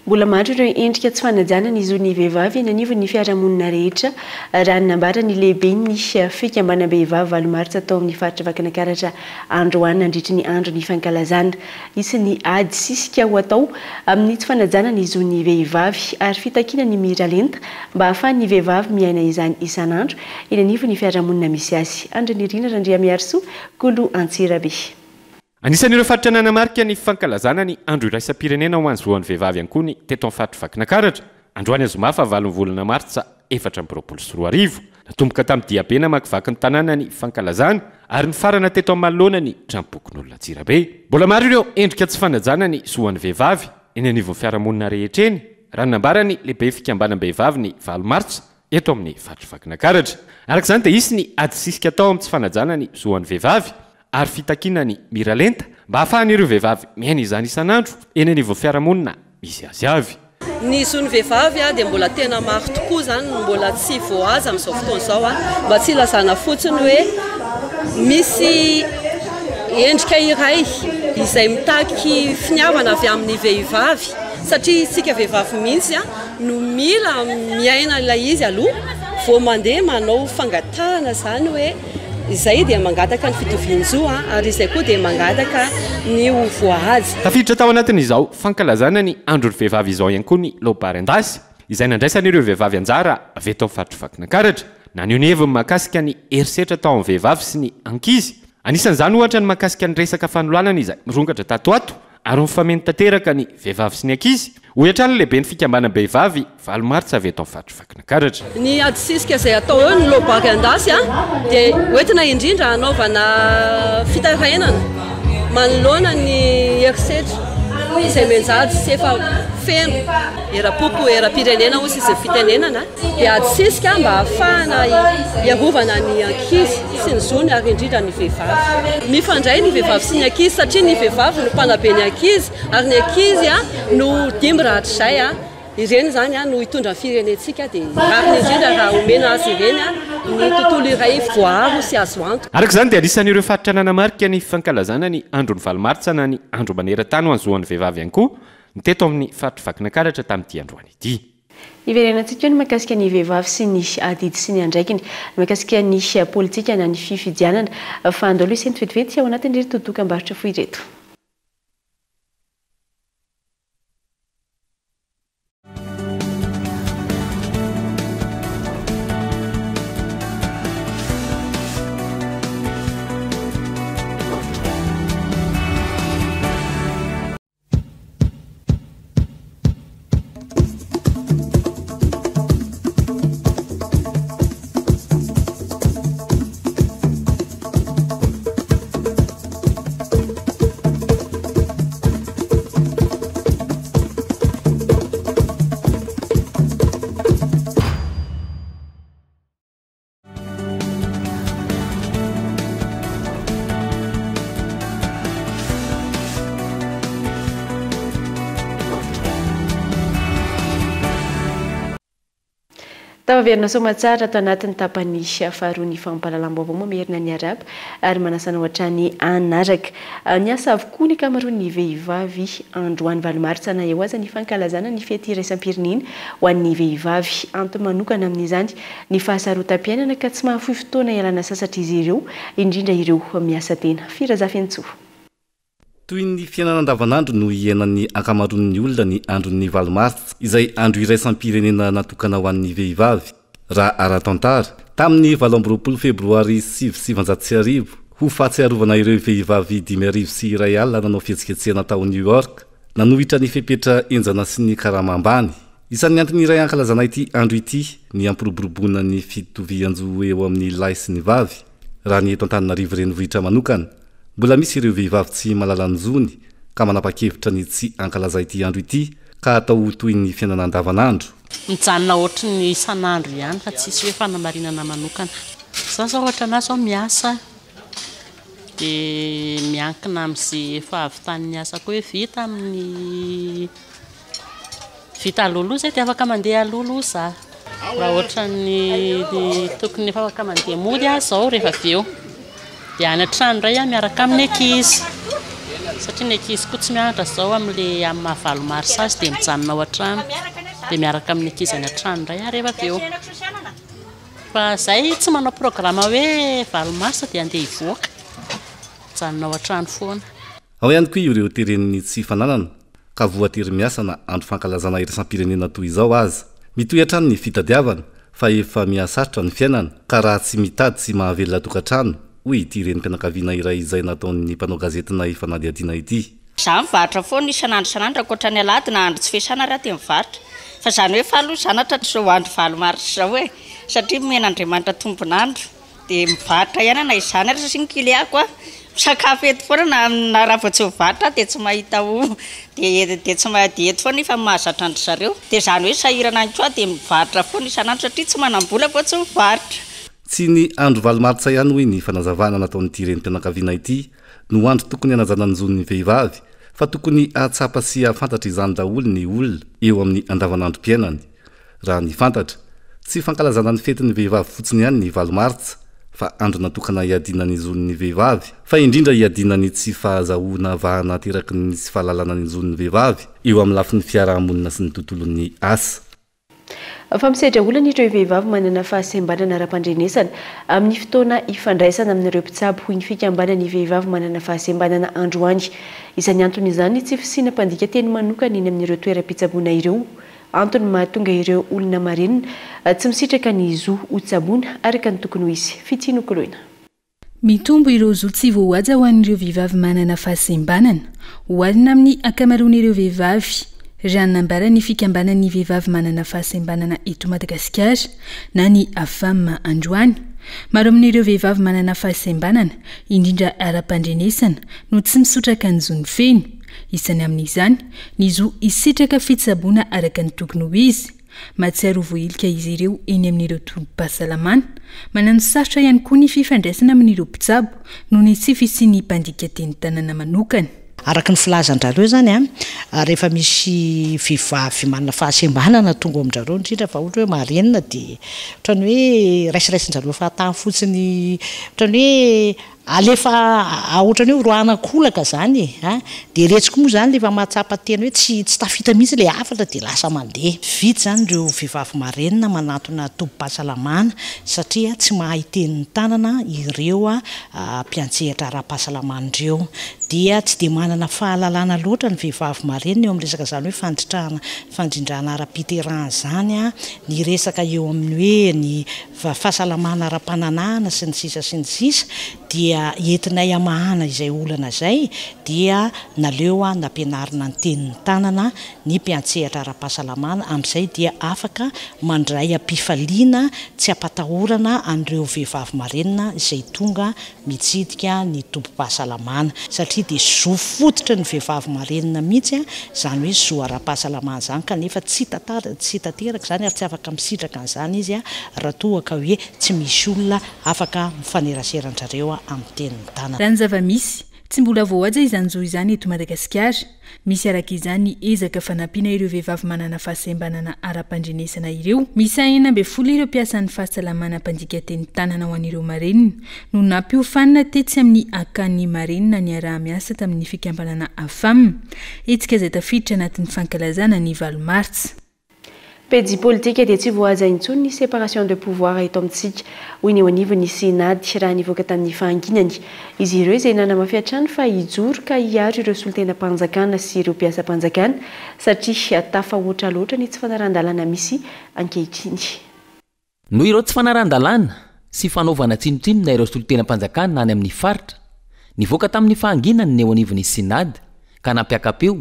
S3: Mbola maro ireo endrika tsy fanajana ny zon'ny vehivavy eny anivon'ny fiarahamonina rehetra, raha ny nambaran'ny lehiben'ny fikambanam-behivavy valo martsa tao amin'ny faritra Vakinankaratra androany nandritry ny andron'ny fankalazana. Hisy ny ady sisika ho atao amin'ny tsy fanajana ny zon'ny vehivavy ary fitakiana ny miralenta mba hahafahan'ny vehivavy miaina izany isan'andro eny anivon'ny fiarahamonina misy azy. Andrinirina Randriamiharisoa, Kolo Antsirabe.
S18: Anisan'ireo faritra nanamarika ny fankalazana ny Andro iraisam-pirenena ho an'ny zoan'ny vehivavy ihany koa ny teto amin'ny faritr'i Vakinankaratra, androany zoma fahavalon'ny volana martsa 2024. Natomboka tamin'ny diabe namakivaky ny tanàna ny fankalazana ary nifarana teto amin'ny manoloana ny tranompokonolona Antsirabe. Mbola maro ireo endrika tsy fanajana ny zoan'ny vehivavy eny anivon'ny fiarahamonina rehetra eny, raha ny nambaran'ny lehiben'ny fikambanam-behivavy ny valo martsa eto amin'ny faritr'i Vakinankaratra. Araka izany dia hisy ny ady sisika atao amin'ny tsy fanajana ny zoan'ny vehivavy ary fitakiana ny miralenta mba hahafahan'ireo vehivavy miaina izany isan'andro eny anivon'ny fiarahamonina misy azy avy.
S19: Ny zon'ny vehivavy dia mbola tena maro tokoa izany no mbola tsy voahaja amin'izao fotoana izao. Mba tsy hilazana fotsiny hoe misy endrika iray izay mitaky finiavana avy amin'ny vehivavy satria isika vehivavy mihitsy no mila miaina ilay izy aloha vao mandeha manao fangatahana izany hoe Izay dia mangataka ny fitovian-jo ary izay koa dia mangataka ny ho voahaja.
S18: Tafiditra tao anatin'izao fankalazana ny Andron'ny vehivavy izao ihany koa ny Lobary an-dasy, izay nandraisan'ireo vehivavy anjara avy eto amin'ny faritr'i Vakinankaratra. Naneho ny heviny mahakasika ny herisetra atao amin'ny vehivavy sy ny ankizy. Anisan'izany ohatra ny mahakasika ny resaka fanolanana izay mirongatra tato ho ato ary mifameno tanteraka ny vehivavy sy ny ankizy, hoy hatrany ny lehiben'ny fikambanam-behivavy valo martsa avy eto amin'ny faritr'i Vakinankaratra.
S19: Ny ady sisika izay atao eo, ny loabary an-dasy, dia hoentina indrindra hanaovana fitarainana manoloana ny herisetra izay mianjady sy efa feno eram-poko, eram-pirenena hoy sisa ny fitenenana. Dia ady sisika mba hahafahana hiarovana ny ankizy sy ny zony ary indrindra ny vehivavy. Mifandray ny vehivavy sy ny ankizy satria ny vehivavy no mpanabe ny ankizy ary ny ankizy no dimby rahatrizay. Ireny izany no hitondra ny firenentsika dia rariny indrindra raha omena azy ireny ny tontolo iray voaaro sy azo antoka.
S18: Araka izany dia anisan'ireo faritra nanamarika ny fankalazana ny andron'ny valo martsa na ny andro maneran-tany ho an'ny zoan'ny vehivavy ihany koa ny teto amin'ny faritr'i Vakinankaratra tamin'ity androany ity.
S3: Hiverenantsika eo ny mahakasika ny vehivavy sy ny adidy sy ny andraikiny, ny mahakasika ny politika na ny fifidianana. Fa andao aloha hisento vetivety ao anatin'ireto dokambarotra fohy ireto. Tafaverina soamatsara ato anatin'ny tapany faharoa ny fampahalalam-baovao mamerina ny arahaba ary manasa anao hatrany hanaraka. Niasa avokoa ny ankamaroan'ny vehivavy androany valo martsa na eo aza ny fankalazana ny fety iraisam-pirenena ho an'ny vehivavy. Antony manokana amin'izany ny fahasarotam-piainana ka tsy mahafoy fotoana hialana sasatra izy ireo, indrindra ireo miasa tena. Firazafintsoa.
S20: Toy ny fiainana andavanandro no iainan'ny ankamaroan'ny olona ny andron'ny valo martsa, izay andro iraisam-pirenena natokana ho an'ny vehivavy, raha ara-tantara, tamin'ny 28 febroary 1909, ho fahatsiarovana ireo vehivavy 1005 nanao fihetsiketsehana tao New York, nanohitra ny fepetra henjana sy ny karama ambany. Isan'ny antony iray ankalazana ity andro ity ny hampiroboroboana ny fitovian-jo eo amin'ny lahy sy ny vavy. Raha ny eto Antananarivo renivohitra manokana, mbola misy ireo vehivavy tsy mahalala ny zony ka manapa-kevitra ny tsy hankalaza ity andro ity ka atao ho toy ny fiainana andavanandro.
S21: Mijanona ohatry ny isan'andro ihany fa tsisy hoe fanamarinana manokana. Za zao ohatra anah zao miasa dia miankina amin'izay efa ahavitan'ny asa koa hoe vita amin'ny Vita alohaloha zay dia afaka mandeha alohaloha za. Raha ohatran'ny tokony efa afaka mandeha mody aho zao rehefa avy eo. Dia any an-trano indray aho miaraka amin'ny ankizy. Satria ny ankizy koa tsy mianatra izao amin'ilay amin'ny maha valo marsa azy dia mijanona ao an-trano. Dia miaraka amin'ny ankizy any an-trano indray aho rehefa avy eo. Fa izahay tsy manao programa hoe valo marsa dia handeha hivoaka. Mijanona ao an-trano foana.
S20: Ao ihany koa ireo teren'ny tsy fananana ka voatery miasa na andro fankalazana iraisam-pirenena toy izao aza. Mitohy hatrany ny fitadiavana fa efa mihasarotra ny fiainana ka raha tsy mitady tsy mahavelona tokantrano, hoy ity renim-pianakaviana iray izay nataon'ny mpanao gazetinay fanadihadiana ity.
S2: Za mivarotra foana isan'andro isan'andro ankoatra ny alahady na andro tsy fiasana ary aho dia mivarotra. Fa izany hoe faly hoy za nahatratra izao andro valo marsa izao e! Satria nomen'Andriamanitra tombon'andro. Dia mivarotra ihany aho na izany ary satria ny client-ko a, misakafo eto foana na na raha vao tsy mivarotra aho dia tsy mahita o dia dia tsy ma- dia eto foana efa mahazatra an-dry zareo. Dia izany hoe sahirana ihany koa aho dia mivarotra foana isan'andro satria tsy manam-bola vao tsy mivarotra.
S20: Tsy ny andro valo martsa ihany hoy ny fanazavana nataon'ity renim-pianakaviana ity no andro tokony hanajana ny zon'ny vehivavy fa tokony hahatsapa sy hahafantatra izany daholo ny olona eo amin'ny andavanandrom-piainany. Raha ny fantatra, tsy fankalazana ny fetin'ny vehivavy fotsiny ihany ny valo martsa, fa andro natokana hiadiana ny zon'ny vehivavy, fa indrindra hiadiana ny tsy fahazahoana vahana ateraky ny tsy fahalalana ny zon'ny vehivavy eo amin'ny lafiny fiaraha-monina sy ny tontolon'ny asa.
S3: Fa misedra olana ireo vehivavy manana fahasembanana ara-pandrenesana amin'ny fotoana ifandraisana amin'ireo mpitsabo hoy ny fikambanan'ny vehivavy manana fahasembanana androany. Izany antony izany ny tsy fisiana mpandika teny manokana eny amin'ireo toeram-pitsaboana ireo. Antony mahatonga ireo olona marenina tsy misitraka ny zo ho tsaboina araka ny tokony ho izy. Fitia nokoloina.
S22: Mitombo ireo zo tsy voahaja ho an'ireo vehivavy manana fahasembanana. Oharina amin'ny ankamaroan'ireo vehivavy, raha ny nambaran'ny fikambanan'ny vehivavy manana fahasembanana eto Madagasikara na ny AFAM androany. Maro amin'ireo vehivavy manana fahasembanana, indrindra ara-pandrenesana, no tsy misotraka ny zony feno. Isany amin'izany ny zo hisitraka fitsaboana araka ny tokony ho izy. Mahatsiaro ho voahilika izy ireo eny amin'ireo tobim-pahasalamana. Manano sarotra ihany koa ny fifandraisana amin'ireo mpitsabo noho ny tsy fisian'ny mpandika teny tanana manokana.
S23: Araka ny filazan-drareo izany an, rehefa misy vehivavy manana fahasembanana tonga ao amin-drareo, indrindra fa ohatra hoe marenina dia ohatran'ny hoe raisiraisin-drareo fahatany fotsiny, ohatran'ny hoe Alefa ohatran'ny hoe roahana an-kolaka zany e a! Dia iretsy koa moa zany rehefa mahatsapa tena hoe tsy tsy tafita mihitsy ilay hafatra dia lasa mandeha. Vitsy zany ireo vehivavy marenina manantona tobim-pahasalamana satria tsy mahay tenin'ny tanana ireo mpiantsehatra ara-pahasalamana ireo. Dia tsy dia manana fahalalana loatra ny vehivavy marenina eo amin'ny resaka izany hoe fandritrahana fandrindrana ara-piterahana izany, ny resaka eo amin'ny hoe ny fahasalamana ara-pananahana sy ny sisa sy ny sisa dia entinay hamahana izay olana izay dia naleo nampianarina ny tenin'ny tanana ny mpiantsehatra ara-pahasalamana amin'izay dia afaka mandray am-pifaliana tsy ampatahorana an'ireo vehivavy marenina izay tonga mitsidika ny tobim-pahasalamana satria dia zo fototry ny vehivavy marenina mihitsy izany hoe zo ara-pahasalamana izany kanefa tsy tantara tsy tanteraka izany ary tsy afaka misitraka an'izany izy raha toa ka hoe tsy misy olona afaka mifanerasera an-drareo amin'ny tenin'ny tanana.
S22: Raha ny zava-misy, tsy mbola voahaja izany zo izany eto Madagasikara. Misy araka izany ny ezaka fanampiana ireo vehivavy manana fahasembanana ara-pandrenesana ireo. Miisa 16 ireo mpiasan'ny fahasalamana mpandika teny tanana ho an'ireo marenina no nampiofanina tetsy amin'ny Akany Marenina niaraha-miasa tamin'ny fikambanana AFAM. Hetsika izay tafiditra anatin'ny fankalazana ny valo martsa.
S3: Pejy politika dia tsy voahaja intsony ny séparation de pouvoir eto amintsika, hoy ny eo anivon'ny Synad raha nivoaka tamin'ny fahanginany. Izy ireo izay nanamafy hatrany fa hijoro ka hiaro ireo solontenam-panjakana sy ireo mpiasam-panjakana satria tafahoatra loatra ny tsy fanarahan-dalàna misy ankehitriny.
S4: Noho ireo tsy fanarahan-dalàna sy fanaovana tsinontsinona ireo solontenam-panjakana any amin'ny faritra, nivoaka tamin'ny fahanginany ny eo anivon'ny Synad ka nampiaka-peo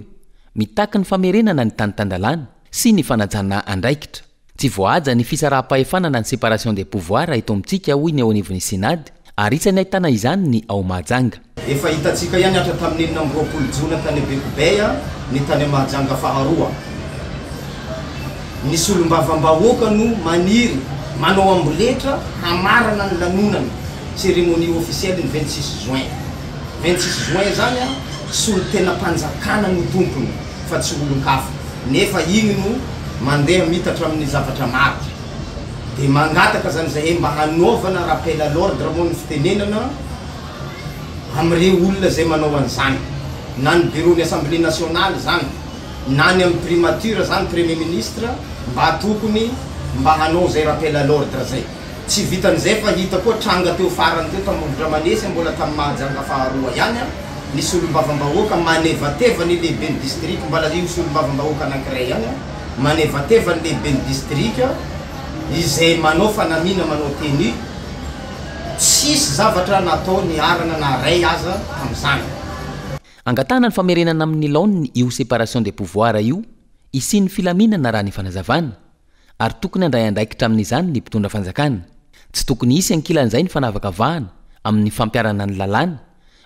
S4: mitaky ny famerenana ny tany tan-dalàna sy ny fanajana andraikitra. Tsy voahaja ny fisaraham-pahefana na ny séparation des pouvoirs eto amintsika hoy ny eo anivon'ny Synad ary isan'ny ahitana izany ny ao Mahajanga.
S24: Efa hitantsika ihany hatra tamin'ny 26 jona tany Bekobey ny tany Mahajanga faharoa. Ny solombavambahoaka no maniry manao amboletra hamarana ny lanonana, cérémonie officielle, ny 26 juin. 26 juin izany solontenam-panjakana no tompony fa tsy olon-kafa. Nefa igny no mandeha mitatra amin'ny zavatra maro. Dia mangataka zany zahay mba hanaovana rappel à l'ordre moa ny fitenenana. amin'ireo olona izay manao an'izany, na ny bureau-n'ny Assemblée nationale izany, na ny amin'ny primature izany, premier ministre, mba tokony mba hanao izay rappel à l'ordre izay. Tsy vitan'izay fa hita koa tranga teo farany teo Tambohodramanesy mbola tamin'ny Mahajanga faharoa ihany an, ny solombavambahoaka manevateva ny lehiben'ny district, mbala io solombavambahoaka anankiray ihany an, manevateva ny lehiben'ny district izay manao fanamiana manao tenue, tsisy zavatra natao niharana na ray aza tamin'izany.
S4: Angatahana ny famerenana amin'ny laoniny io séparation des pouvoirs io hisian'ny filaminana raha ny fanazavana, ary tokony handray andraikitra amin'izany ny mpitondra fanjakana. Tsy tokony hisy ankilan'izay ny fanavakavahana amin'ny fampiharana ny lalàna,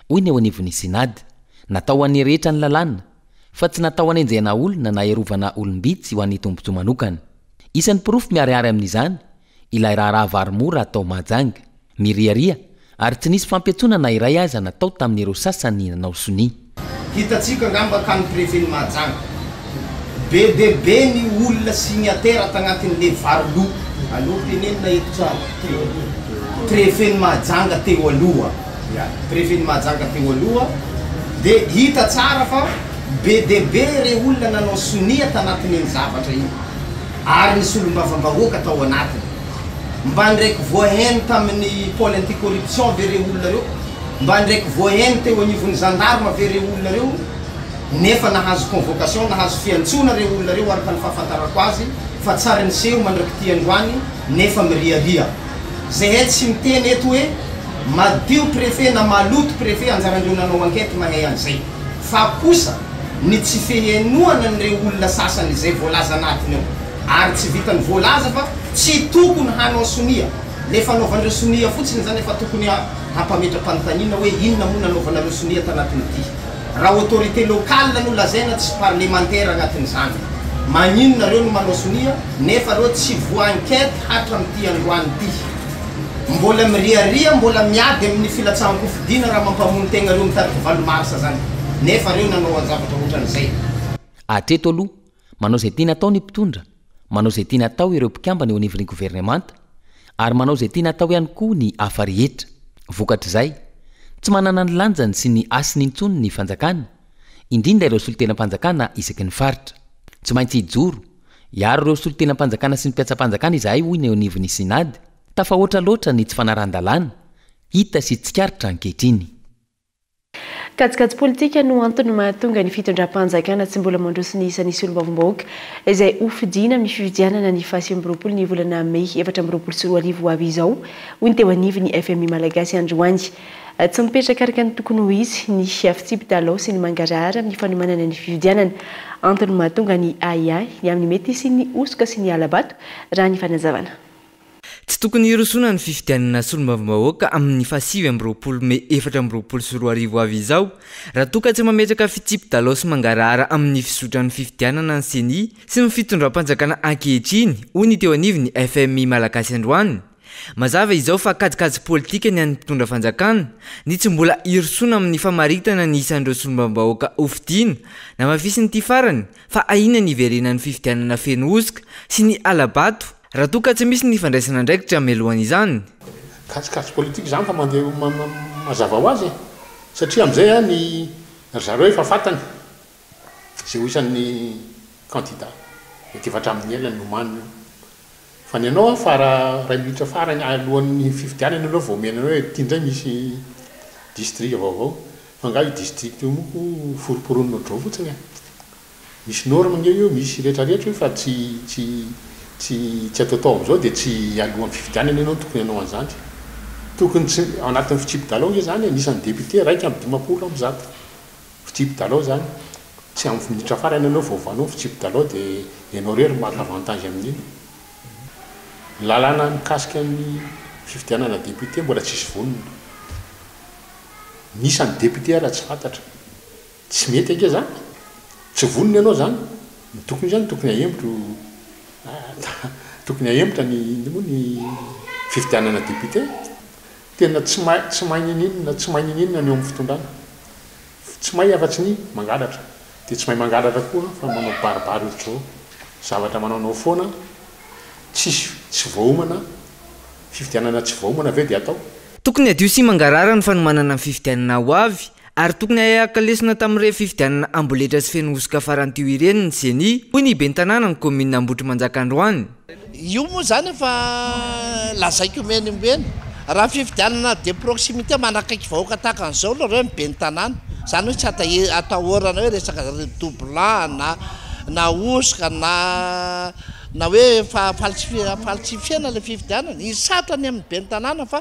S4: hoy ny eo anivon'ny Synad. Natao ho an'ny rehetra ny lalàna, fa tsy natao hanenjehana olona na hiarovana olom-bitsy ho an'ny tombontsoa manokana. Isan'ny porofo miharihary amin'izany ilay raharaha vary mora atao Mahajanga. Miriaria ary tsy nisy fampiantsoana na iray aza natao tamin'ireo sasany nanao sonia.
S24: Hitantsika angamba ka ny préfet-n'i Mahajanga. Be dia be ny olona signataire tagnatin'le vary lo. Aleo tenenina eto tsara. Préfet-n'i Mahajanga teo aloha. Ya, préfet-n'i Mahajanga teo aloha. Dia hita tsara fa be dia be ireo olona nanao sonia tanatin'iny zavatra iny. Ary ny solombavambahoaka tao anatiny. Mba ndraiky voaheno tamin'ny pôle anti-corruption ve reo olona reo? Mba ndraiky voaheno teo anivon'ny gendarme ve reo olona reo? Nefa nahazo convocation, nahazo fiantsoana reo olona reo araka ny fahafantarako azy fa tsary niseho mandrak'ity androany nefa miriaria. Zahay tsy miteny eto hoe madio préfet na maloto préfet anjarandreo nanao enquête mahay an'izay. Fa kosa ny tsy fehenoana an'ireo olona sasany izay voalaza anatiny ao. Ary tsy vitan'ny voalaza fa tsy tokony hanao sonia. Le fanaovan'ireo sonia fotsiny zany efa tokony hampametra-panontaniana hoe inona moa nanaovanareo sonia tanatin'ity. Raha autorité locale no lazaina tsy parlemantera agnatin'izany. Magnino nareo no manao sonia nefa reo tsy voa-enquête hatram'ity androany ty. Mbola miriaria mbola miady amin'ny filatsahan-kofidina raha mampamono tegna reo mitariky valo mars zany nefa reo nanao zavatra otran'izay.
S4: Hatreto aloha, manao izay tiana atao ny mpitondra, manao izay tiana atao ireo mpikambana eo anivon'ny governemanta, ary manao izay tiana atao ihany koa ny hafa rehetra. Vokatr'izay, tsy manana ny lanjany sy ny hasiny intsony ny fanjakana, indrindra ireo solontenam-panjakana isaky ny faritra. Tsy maintsy hijoro, hiaro ireo solontenam-panjakana sy ny mpiasam-panjakana izahay hoy ny eo anivon'ny Synad. Tafahoatra loatra ny tsy fanarahan-dalàna hita sy tsikaritra ankehitriny.
S3: Kajikajy politika no antony mahatonga ny fitondram-panjakana tsy mbola mandroso ny isan'ny solombavambahoaka izay hofidiana amin'ny fifidianana ny faha 29 ny volana mey 2024 ho avy izao, hoy ny teo anivon'ny fmi Malagasy androany. Tsy mipetraka araka ny tokony ho izy ny fitsipi-dalao sy ny mangarahara amin'ny fanomanana ny fifidianana. Antony mahatonga ny ahiahy ny amin'ny mety hisian'ny hosoka sy ny hala-bato, raha ny fanazavana.
S9: Tsy tokony hirosoana ny fifidianana solombavambahoaka amin'ny faha 29 mey 2024 ho avy izao, raha toa ka tsy mametraka fitsipi-dalao sy mangarahara amin'ny fizotran'ny fifidianana ny Ceni sy ny fitondram-panjakana ankehitriny, hoy ny teo anivon'ny fmi Malagasy androany. Mazava izao fa kajikajy politika ny an'ny mpitondra fanjakana, ny tsy mbola hirosoana amin'ny famaritana ny isan'ireo solombavambahoaka hofidiana. Namafisin'ity farany fa ahiana ny hiverenan'ny fifidianana feno hosoka sy ny hala-bato Raha toa ka tsy misy ny fandraisana andraikitra mialohan'izany.
S5: Kajikajy politika izany fa mandeha mazava ho azy e! Satria amin'izay ny ry zareo efa fantany izay ho isan'ny kandida. Mety efa hatramin'ny ela nomanina io. Fa ny anao fara iray minitra farany alohan'ny fifidianana ianao vao omena hoe ity indray misy distrika vaovao. Fa angaha io distrika io moa koa foromporonina ohatr'izao fotsiny e! Misy norme ange io, misy retraretra io fa tsy tsy tsy tsy ataotao amin'izao dia tsy alohan'ny fifidianana ianao no tokony hanao an'izany. Tokony tsy ao anatin'ny fitsipi-dalao ange izany e, ny isan'ny député 151. Fitsipi-dalao izany. Tsy amin'ny minitra farany ianao vao ovanao ny fitsipi-dalao dia ianao irery no maka avantage amin'iny. Ny lalàna mikasika ny fifidianana député mbola tsisy vonona. Ny isan'ny député ara tsy fantatra. Tsy mety ange zany e! Tsy vonona ianao zany, ny tokony zany tokony ahemotra io tokony ahemotra ny inona moa ny fifidianana député, tena tsy mahay tsy mahay ninininona tsy mahay ninininona ny eo amin'ny fitondrana, tsy mahay afa-tsy ny mangalatra, dia tsy mahay mangalatra koa fa manao baribary ohatr'izao, zavatra manaonao foana, tsisy tsy voaomana, fifidianana tsy voaomana ve dia atao?
S9: Tokony hadio sy mangarahara ny fanomanana ny fifidianana ho avy ary tokony hahay haka lesona tamin'ireny fifidianana amboletra sy feno hosoka farany teo ireny ny Ceni, hoy ny ben'ny tanànan'ny kaominina Ambohitrimanjaka androany.
S6: Io moa izany efa lazaiko omeny omeny, raha fifidianana de proximité manakaiky vahoaka tahaka an'izao aloha ireo ny ben'ny tanàna, izany hoe tsy atahorana hoe resaka redoublant na na hosoka na na hoe falsifier-na ilay fifidianana, sarotra ny amin'ny ben'ny tanàna fa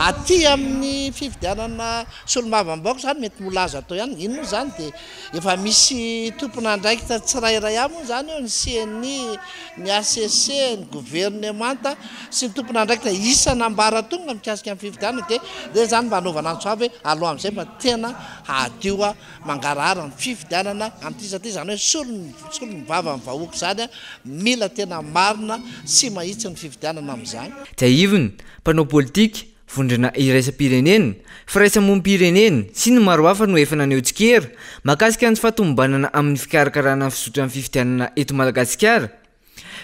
S6: aty amin'ny fifidianana solombavambahoaka izany mety mbola azo atao ihany, iny moa izany dia efa misy tompon'andraikitra tsirairay avy moa izany eo, ny ceni, ny hcc, ny governemanta sy ny tompon'andraikitra isan'ambaratonga mikasika ny fifidianana dia ireny izany mba hanaovana antso avo hoe aloha amin'izay mba tena hadio mangarahara ny fifidianana amin'ity satria izany hoe solon'ny solon'ny vavan'ny vahoaka izany mila tena marina sy mahitsy ny fifidianana amin'izany.
S9: Tsiahivina, mpanao politika, vondrona iraisam-pirenena, firaisamonim-pirenena, sy ny maro hafa no efa naneho tsikera mahakasika ny tsy fahatomombanana amin'ny fikarakarana ny fizotran'ny fifidianana eto Madagasikara.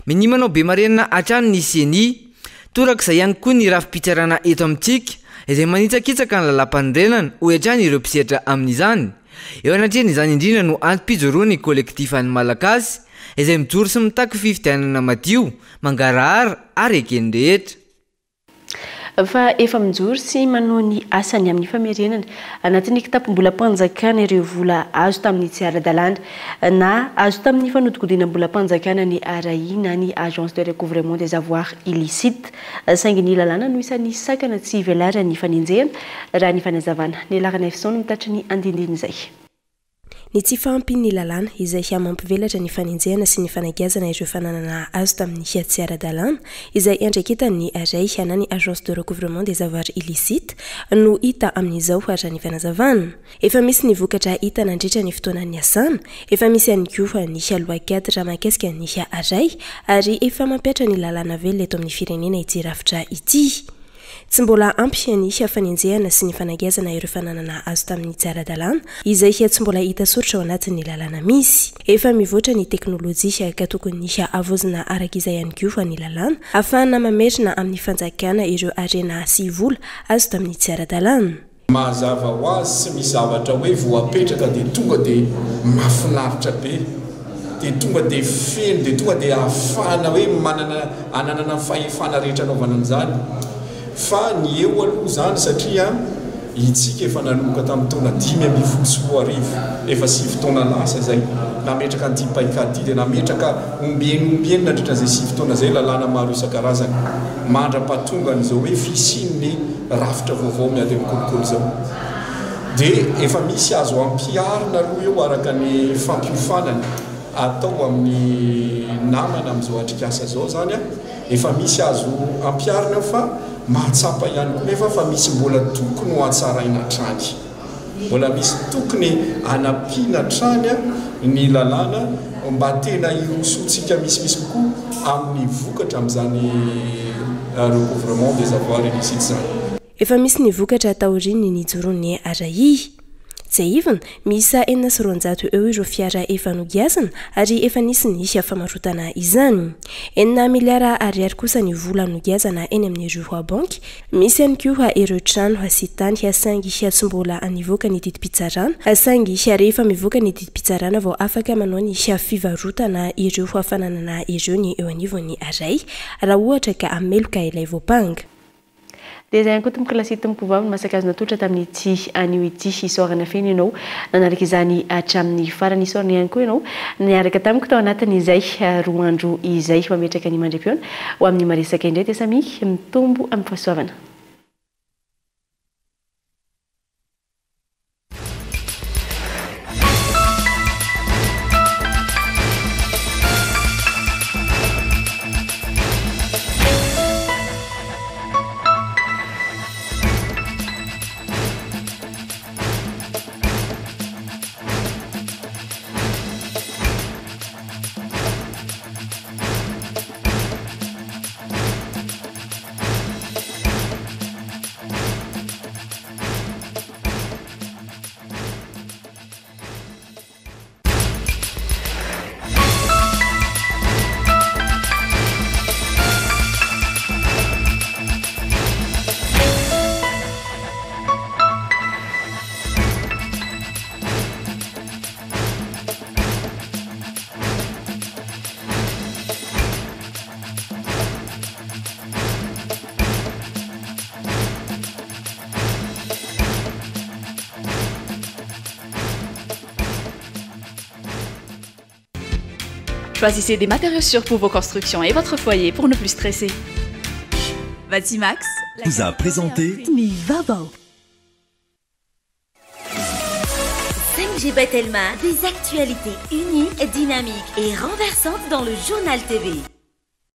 S9: Minia manao be marenina hatrany ny Ceni. Torak'izay ihany koa ny rafi-pitsarana eto amintsika, izay manitsakitsaka ny lalàmpanorenana, hoy hatrany ireo mpisehatra amin'izany. Eo anatrehan'izany indrindra no antom-pijoroan'ny Kolektifa an'ny Malagasy, izay mijoro sy mitaky fifidianana madio, mangarahara ary eken'ny rehetra.
S3: Fa efa mijoro sy manohy ny asany amin'ny famerenana anatin'ny kitapom-bolam-panjakana ireo vola azo tamin'ny tsy ara-dalàna na azo tamin'ny fanodikodinam-bolam-panjakana ny ARAI na ny Agence de Recouvrement des Avoirs Illicites. Saingy ny lalàna no isan'ny sakana tsy ivelaran'ny fanenjehana, raha ny fanazavana. Ny Laranaivoson no mitatry ny andindinin'izay.
S7: Ny tsy fahampian'ny lalàna izay mampivelatra ny fanenjehana sy ny fanagiazana ireo fananana azo tamin'ny tsy ara-dalàna izay iandraiketan'ny Arai na ny Agence de recouvrement des avoirs illicites no hita amin'izao raha ny fanazavana. Efa misy ny vokatra hita nandritra ny fotoana niasana, efa misy ihany koa ny loi cadre mahakasika ny Arai ary efa mampihatra ny lalàna velona eto amin'ny firenena ity rafitra ity. Tsy mbola ampy ny fanenjehana sy ny fanagiazana ireo fananana azo tamin'ny tsy ara-dalàna, izay tsy mbola hita soritra ao anatin'ny lalàna misy. Efa mivoatra ny teknolojia ka tokony havaozina araka izay ihany koa ny lalàna, ahafahana mamerina amin'ny fanjakana ireo harena sy vola azo tamin'ny tsy ara-dalàna.
S8: Mazava ho azy tsy misy zavatra hoe voapetraka dia tonga dia mahafinaritra be, dia tonga dia feno, dia tonga dia ahafahana hoe manana, ananana ny fahefana rehetra anaovana an'izany. Fa ny eo aloha izany satria itsika efa nanomboka tamin'ny taona 2015, efa sivy taona lasa izay, nametraka an'ity paikady ity dia nametraka ombieny ombieny nandritra izay sivy taona izay lalàna maro isan-karazany mandra-pahatongan'izao hoe fisian'ny rafitra vaovao miady amin'ny kolikoly izao dia efa misy azo ampiharina aloha eo araka ny fampiofanana atao amin'ny namana amin'izao atrikasa izao izany efa misy azo ampiharina eo fa mahatsapa ihany koa nefa fa misy mbola tokony ho hatsaraina hatrany. Mbola misy tokony hanampiana hatrany ny lalàna mba tena hirosoantsika misimisy kokoa amin'ny vokatra amin'izany recouvrement des avoirs illicites izany.
S7: Efa misy ny vokatra taorian'ny nijoroan'ny RAI. Tsiahivina, miisa 206 eo ireo fiara efa nogiazana ary efa nisy ny famarotana izany. Enina miliara ariary kosa ny vola nogiazana eny amin'ireo banky Misy ihany koa ireo trano sy tany saingy tsy mbola nivoaka ny didim-pitsarana, saingy rehefa mivoaka ny didim-pitsarana vao afaka manao ny fivarotana ireo fananana ireo ny eo anivon'ny Ray raha ohatra ka meloka ilay voampanga.
S3: Dia izay ihany koa tompoko lahy sy tompoko vavy no masaka azo natolotra tamin'ity anio ity. Isaorana feno ianao nanaraka izany hatramin'ny farany. Isaorana ihany koa ianao niaraka tamiko tao anatin'izay roa andro izay. Mametraka ny mandra-pihaona. Ho amin'ny maresaka indray dia samia mitombo amin'ny fahasoavana.
S10: Choisissez des matériaux sûrs pour vos constructions et votre foyer pour ne plus stresser. Batimax
S13: vous a présenté
S14: ny vaovao.
S15: 5G by Telma, des actualités uniques, dynamiques et renversantes dans le journal TV.